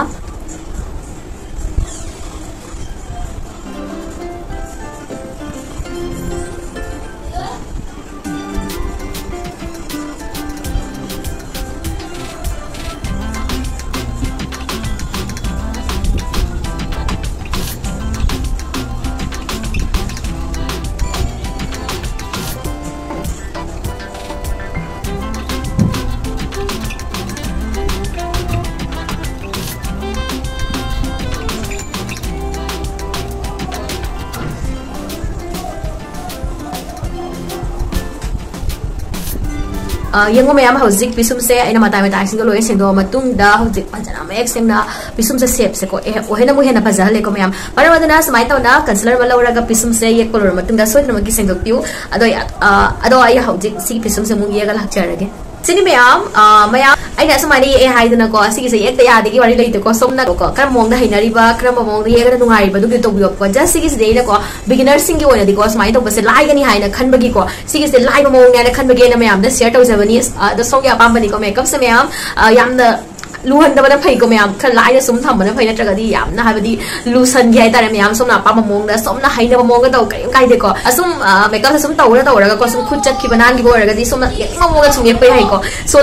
ꯑ, ꯌꯦꯡꯉꯣ ꯃꯌꯥꯝ, ꯍꯧꯖꯤꯛ ꯄꯤꯁꯨꯝꯁꯦ ꯑꯩꯅ ꯃꯇꯥꯏ ꯃꯇꯥꯏꯁꯤꯡꯗꯣ ꯂꯣꯏꯅ ꯁꯦꯡꯗꯣꯛꯑ ꯃꯇꯨꯡꯗ ꯍꯧꯖꯤꯛ ꯐꯖꯅ ꯃꯌꯦꯛ ꯁꯦꯡꯅ ꯄꯤꯁꯨꯝꯁꯦ ꯁꯦꯞꯁꯦꯀꯣ, ꯑꯦ, ꯑꯣꯏꯍꯦꯟꯅ ꯑꯃꯨꯛ ꯍꯦꯟꯅ ꯐꯖꯍꯜꯂꯦꯀꯣ ꯃꯌꯥꯝ꯫ ꯃꯔꯝ ꯑꯗꯨꯅ ꯁꯨꯃꯥꯏꯅ ꯇꯧꯅ ꯀꯟꯁꯤꯂꯔ ꯑꯃ ꯂꯧꯔꯒ ꯄꯤꯁꯨꯝꯁꯦ ꯌꯦꯛꯄ ꯂꯣꯏꯔ ꯃꯇꯨꯡꯗ ꯁꯣꯏꯗꯅꯃꯛꯀꯤ ꯁꯦꯡꯗꯣꯛꯄꯤꯌꯨ꯫ ꯑꯗꯣ, ꯑ, ꯑꯗꯣ ꯑꯩ ꯍꯧꯖꯤꯛ ꯁꯤꯒꯤ ꯄꯤꯁꯨꯝꯁꯦ ꯑꯃꯨꯛ ꯌꯦꯛꯑꯒ ꯂꯥꯛꯆꯔꯒꯦ꯫ ꯁꯤꯅꯤ ꯃꯌꯥꯝ, ꯑ, ꯃꯌꯥꯝ, ꯑꯩꯅ ꯑꯁꯨꯃꯥꯏꯅ ꯌꯦꯛꯑꯦ ꯍꯥꯏꯗꯅꯀꯣ, ꯁꯤꯒꯤꯁꯦ ꯌꯦꯛꯇ ꯌꯥꯗꯦꯒꯤ ꯋꯥꯔꯤ ꯂꯩꯇꯦꯀꯣ꯫ ꯁꯣꯝꯅ ꯀꯣ, ꯀꯔꯝꯕ ꯃꯑꯣꯡꯗ ꯍꯩꯅꯔꯤꯕ, ꯀꯔꯝꯕ ꯃꯑꯣꯡꯗ ꯌꯦꯛꯑꯒꯅ ꯅꯨꯡꯉꯥꯏꯔꯤꯕ, ꯑꯗꯨꯒꯤꯗꯣ ꯇꯧꯕꯤꯌꯣꯀꯣ꯫ Just ꯁꯤꯒꯤꯁꯤꯗꯤ ꯑꯩꯅꯀꯣ, beginnerꯁꯤꯡꯒꯤ ꯑꯣꯏꯅꯗꯤꯀꯣ, ꯁꯨꯃꯥꯏꯅ ꯇꯧꯕꯁꯦ ꯂꯥꯏꯒꯅꯤ ꯍꯥꯏꯅ ꯈꯟꯕꯒꯤꯀꯣ, ꯁꯤꯒꯤꯁꯦ ꯂꯥꯏꯕ ꯃꯑꯣꯡꯅꯦ ꯍꯥꯏꯅ ꯈꯟꯕꯒꯤ ꯑꯩꯅ ꯃꯌꯥꯝꯗ share ꯇꯧꯖꯕꯅꯤ꯫ ꯑ, ꯑꯗꯣ ꯁꯣꯝꯒꯤ ꯑꯄꯥꯝꯕꯅꯤꯀꯣ, makeupꯁꯦ ꯃꯌꯥꯝ, ꯑ, ꯌꯥꯝꯅ ꯂꯨꯍꯟꯗꯕꯅ ꯐꯩꯀꯣ ꯃꯌꯥꯝ, ꯈꯔ ꯂꯥꯏꯅ ꯁꯨꯝ ꯊꯝꯕꯅ ꯐꯩ, ꯅꯠꯇ꯭ꯔꯒꯗꯤ ꯌꯥꯝꯅ, ꯍꯥꯏꯕꯗꯤ, ꯂꯨꯁꯟꯒꯦ ꯍꯥꯏꯇꯥꯔꯦ ꯃꯌꯥꯝ, ꯁꯣꯝꯅ ꯑꯄꯥꯝꯕ ꯃꯑꯣꯡꯗ, ꯁꯣꯝꯅ ꯍꯩꯅꯕ ꯃꯑꯣꯡꯗ ꯇꯧ, ꯀꯔꯤꯝ ꯀꯥꯏꯗꯦꯀꯣ꯫ ꯑꯁꯨꯝ, ꯑ, makeupꯁꯦ ꯁꯨꯝ ꯇꯧꯔ ꯇꯧꯔꯒꯀꯣ, ꯁꯨꯝ ꯈꯨꯠ ꯆꯠꯈꯤꯕ ꯅꯥꯟꯈꯤꯕ ꯑꯣꯏꯔꯒꯗꯤ ꯁꯣꯝꯅ ꯌꯦꯛꯅꯤꯡꯕ ꯃꯑꯣꯡꯗ ꯁꯨꯝ ꯌꯦꯛꯄ ꯌꯥꯏꯀꯣ꯫ So,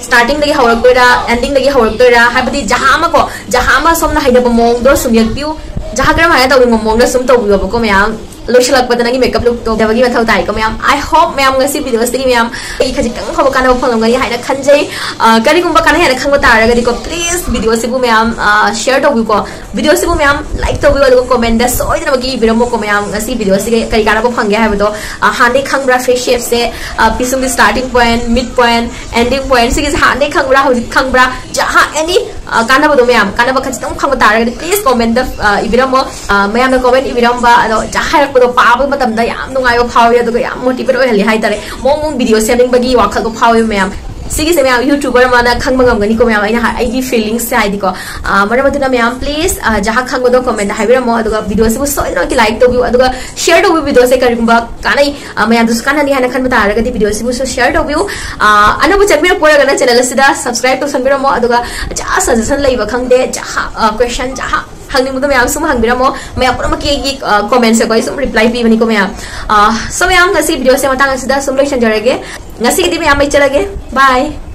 startingꯗꯒꯤ ꯍꯧꯔꯛꯇꯣꯏꯔꯥ, endingꯗꯒꯤ ꯍꯧꯔꯛꯇꯣꯏꯔꯥ, ꯍꯥꯏꯕꯗꯤ ꯖꯍꯥ ꯑꯃ ꯀꯣ, ꯖꯍꯥ ꯑꯃ ꯁꯣꯝꯅ ꯍꯩꯅꯕ ꯃꯑꯣꯡꯗꯣ ꯁꯨꯝ ꯌꯦꯛꯄꯤꯌꯨ꯫ ꯖꯍꯥ ꯀꯔꯝ ꯍꯥꯏꯅ ꯇꯧꯅꯤꯡꯕ ꯃꯑꯣꯡꯗ ꯁꯨꯝ ꯇꯧꯕꯤꯌꯣꯕꯀꯣ ꯃꯌꯥꯝ꯫ ꯂꯣꯏꯁꯤꯜꯂꯛꯄꯗ ꯅꯪꯒꯤ makeup lookꯇꯣ ꯐꯖꯕꯒꯤ ꯃꯊꯧ ꯇꯥꯏꯀꯣ ꯃꯌꯥꯝ꯫ I hope ꯃꯌꯥꯝ ꯉꯁꯤ videoꯁꯤꯗꯒꯤ ꯃꯌꯥꯝ ꯑꯩ ꯈꯖꯤꯛꯇꯪ ꯐꯕ ꯀꯥꯟꯅꯕ ꯐꯪꯉꯝꯒꯅꯤ ꯍꯥꯏꯅ ꯈꯟꯖꯩ꯫ ꯑ, ꯀꯔꯤꯒꯨꯝꯕ ꯀꯥꯟꯅꯩ ꯍꯥꯏꯅ ꯈꯪꯕ ꯇꯥꯔꯒꯗꯤꯀꯣ, please videoꯁꯤꯕꯨ ꯃꯌꯥꯝ, ꯑ, share ꯇꯧꯕꯤꯌꯨꯀꯣ꯫ Videoꯁꯤꯕꯨ ꯃꯌꯥꯝ like ꯇꯧꯕꯤꯌꯨ, ꯑꯗꯨꯒ commentꯗ ꯁꯣꯏꯗꯅꯃꯛꯀꯤ ꯏꯕꯤꯔꯝꯃꯣꯀꯣ ꯃꯌꯥꯝ, ꯉꯁꯤ videoꯁꯤꯒ ꯀꯔꯤ ꯀꯥꯟꯅꯕ ꯐꯪꯒꯦ ꯍꯥꯏꯕꯗꯣ꯫ ꯑ, ꯍꯥꯟꯅꯗꯩ ꯈꯪꯕ꯭ꯔꯥ face shapeꯁꯦ, ꯑ, ꯄꯤꯁꯨꯝꯒꯤ starting point, mid point, ending point, ꯁꯤꯒꯤꯁꯦ ꯍꯥꯟꯅꯗꯩ ꯈꯪꯕ꯭ꯔꯥ, ꯍꯧꯖꯤꯛ ꯈꯪꯕ꯭ꯔꯥ? ꯖꯍꯥ, any, ꯑ, ꯀꯥꯟꯅꯕꯗꯣ ꯃꯌꯥꯝ, ꯀꯥꯟꯅꯕ ꯈꯖꯤꯛꯇꯪ ꯐꯪꯕ ꯇꯥꯔꯒꯗꯤ please commentꯗ, ꯑ, ꯏꯕꯤꯔꯝꯃꯣ꯫ ꯑ, ꯃꯌꯥꯝꯅ comment ꯏꯕꯤꯔꯝꯕ, ꯑꯗꯣ ꯖꯍꯥ ꯍꯥꯏꯔꯛꯄꯗꯣ ꯄꯥꯕ ꯃꯇꯝꯗ ꯌꯥꯝ ꯅꯨꯡꯉꯥꯏꯕ ꯐꯥꯎꯏ, ꯑꯗꯨꯒ ꯌꯥꯝ motivate ꯑꯣꯏꯍꯜꯂꯤ ꯍꯥꯏꯇꯥꯔꯦ꯫ ꯃꯑꯣꯡ ꯃꯑꯣꯡ video ꯁꯦꯝꯅꯤꯡꯕꯒꯤ ꯋꯥꯈꯜꯗꯣ ꯐꯥꯎꯏ ꯃꯌꯥꯝ꯫ ꯁꯤꯒꯤꯁꯦ ꯃꯌꯥꯝ YouTuber ꯑꯃꯅ ꯈꯪꯕ ꯉꯝꯒꯅꯤꯀꯣ ꯃꯌꯥꯝ, ꯑꯩꯅ ꯍꯥꯏ-, ꯑꯩꯒꯤ feelingsꯁꯦ ꯍꯥꯏꯗꯤꯀꯣ꯫ ꯑ, ꯃꯔꯝ ꯑꯗꯨꯅ ꯃꯌꯥꯝ please, ꯑ, ꯖꯍꯥ ꯈꯪꯕꯗꯣ commentꯗ ꯍꯥꯏꯕꯤꯔꯝꯃꯣ, ꯑꯗꯨꯒ videoꯁꯤꯕꯨ ꯁꯣꯏꯗꯅꯃꯛꯀꯤ like ꯇꯧꯕꯤꯌꯨ, ꯑꯗꯨꯒ share ꯇꯧꯕꯤꯌꯨ꯫ Videoꯁꯦ ꯀꯔꯤꯒꯨꯝꯕ ꯀꯥꯟꯅꯩ, ꯑ, ꯃꯌꯥꯝꯗꯁꯨ ꯀꯥꯟꯅꯅꯤ ꯍꯥꯏꯅ ꯈꯟꯕ ꯇꯥꯔꯒꯗꯤ videoꯁꯤꯕꯨꯁꯨ share ꯇꯧꯕꯤꯌꯨ꯫ ꯑ, ꯑꯅꯧꯕ ꯆꯪꯕꯤꯔꯛꯄ ꯑꯣꯏꯔꯒꯅ channel ꯑꯁꯤꯗ subscribe ꯇꯧꯁꯟꯕꯤꯔꯝꯃꯣ, ꯑꯗꯨꯒ ꯖꯍꯥ suggestion ꯂꯩꯕ ꯈꯪꯗꯦ, ꯖꯍꯥ, ꯑ, question, ꯖꯍꯥ ꯍꯪꯅꯤꯡꯕꯗꯣ ꯃꯌꯥꯝ ꯁꯨꯝ ꯍꯪꯕꯤꯔꯝꯃꯣ꯫ ꯃꯌꯥꯝ ꯄꯨꯝꯅꯃꯛꯀꯤ ꯑꯩꯒꯤ, ꯑ, commentꯁꯦꯀꯣ ꯑꯩ ꯁꯨꯝ reply ꯄꯤꯕꯅꯤꯀꯣ ꯃꯌꯥꯝ꯫ ꯑ, so ꯃꯌꯥꯝ ꯉꯁꯤ videoꯁꯦ ꯃꯇꯥꯡ ꯑꯁꯤꯗ ꯁꯨꯝ ꯂꯣꯏꯁꯟꯖꯔꯒꯦ꯫ ꯉꯁꯤꯒꯤꯗꯤ ꯃꯌꯥꯝ ꯂꯩꯖꯔꯒꯦ꯫ Bye꯫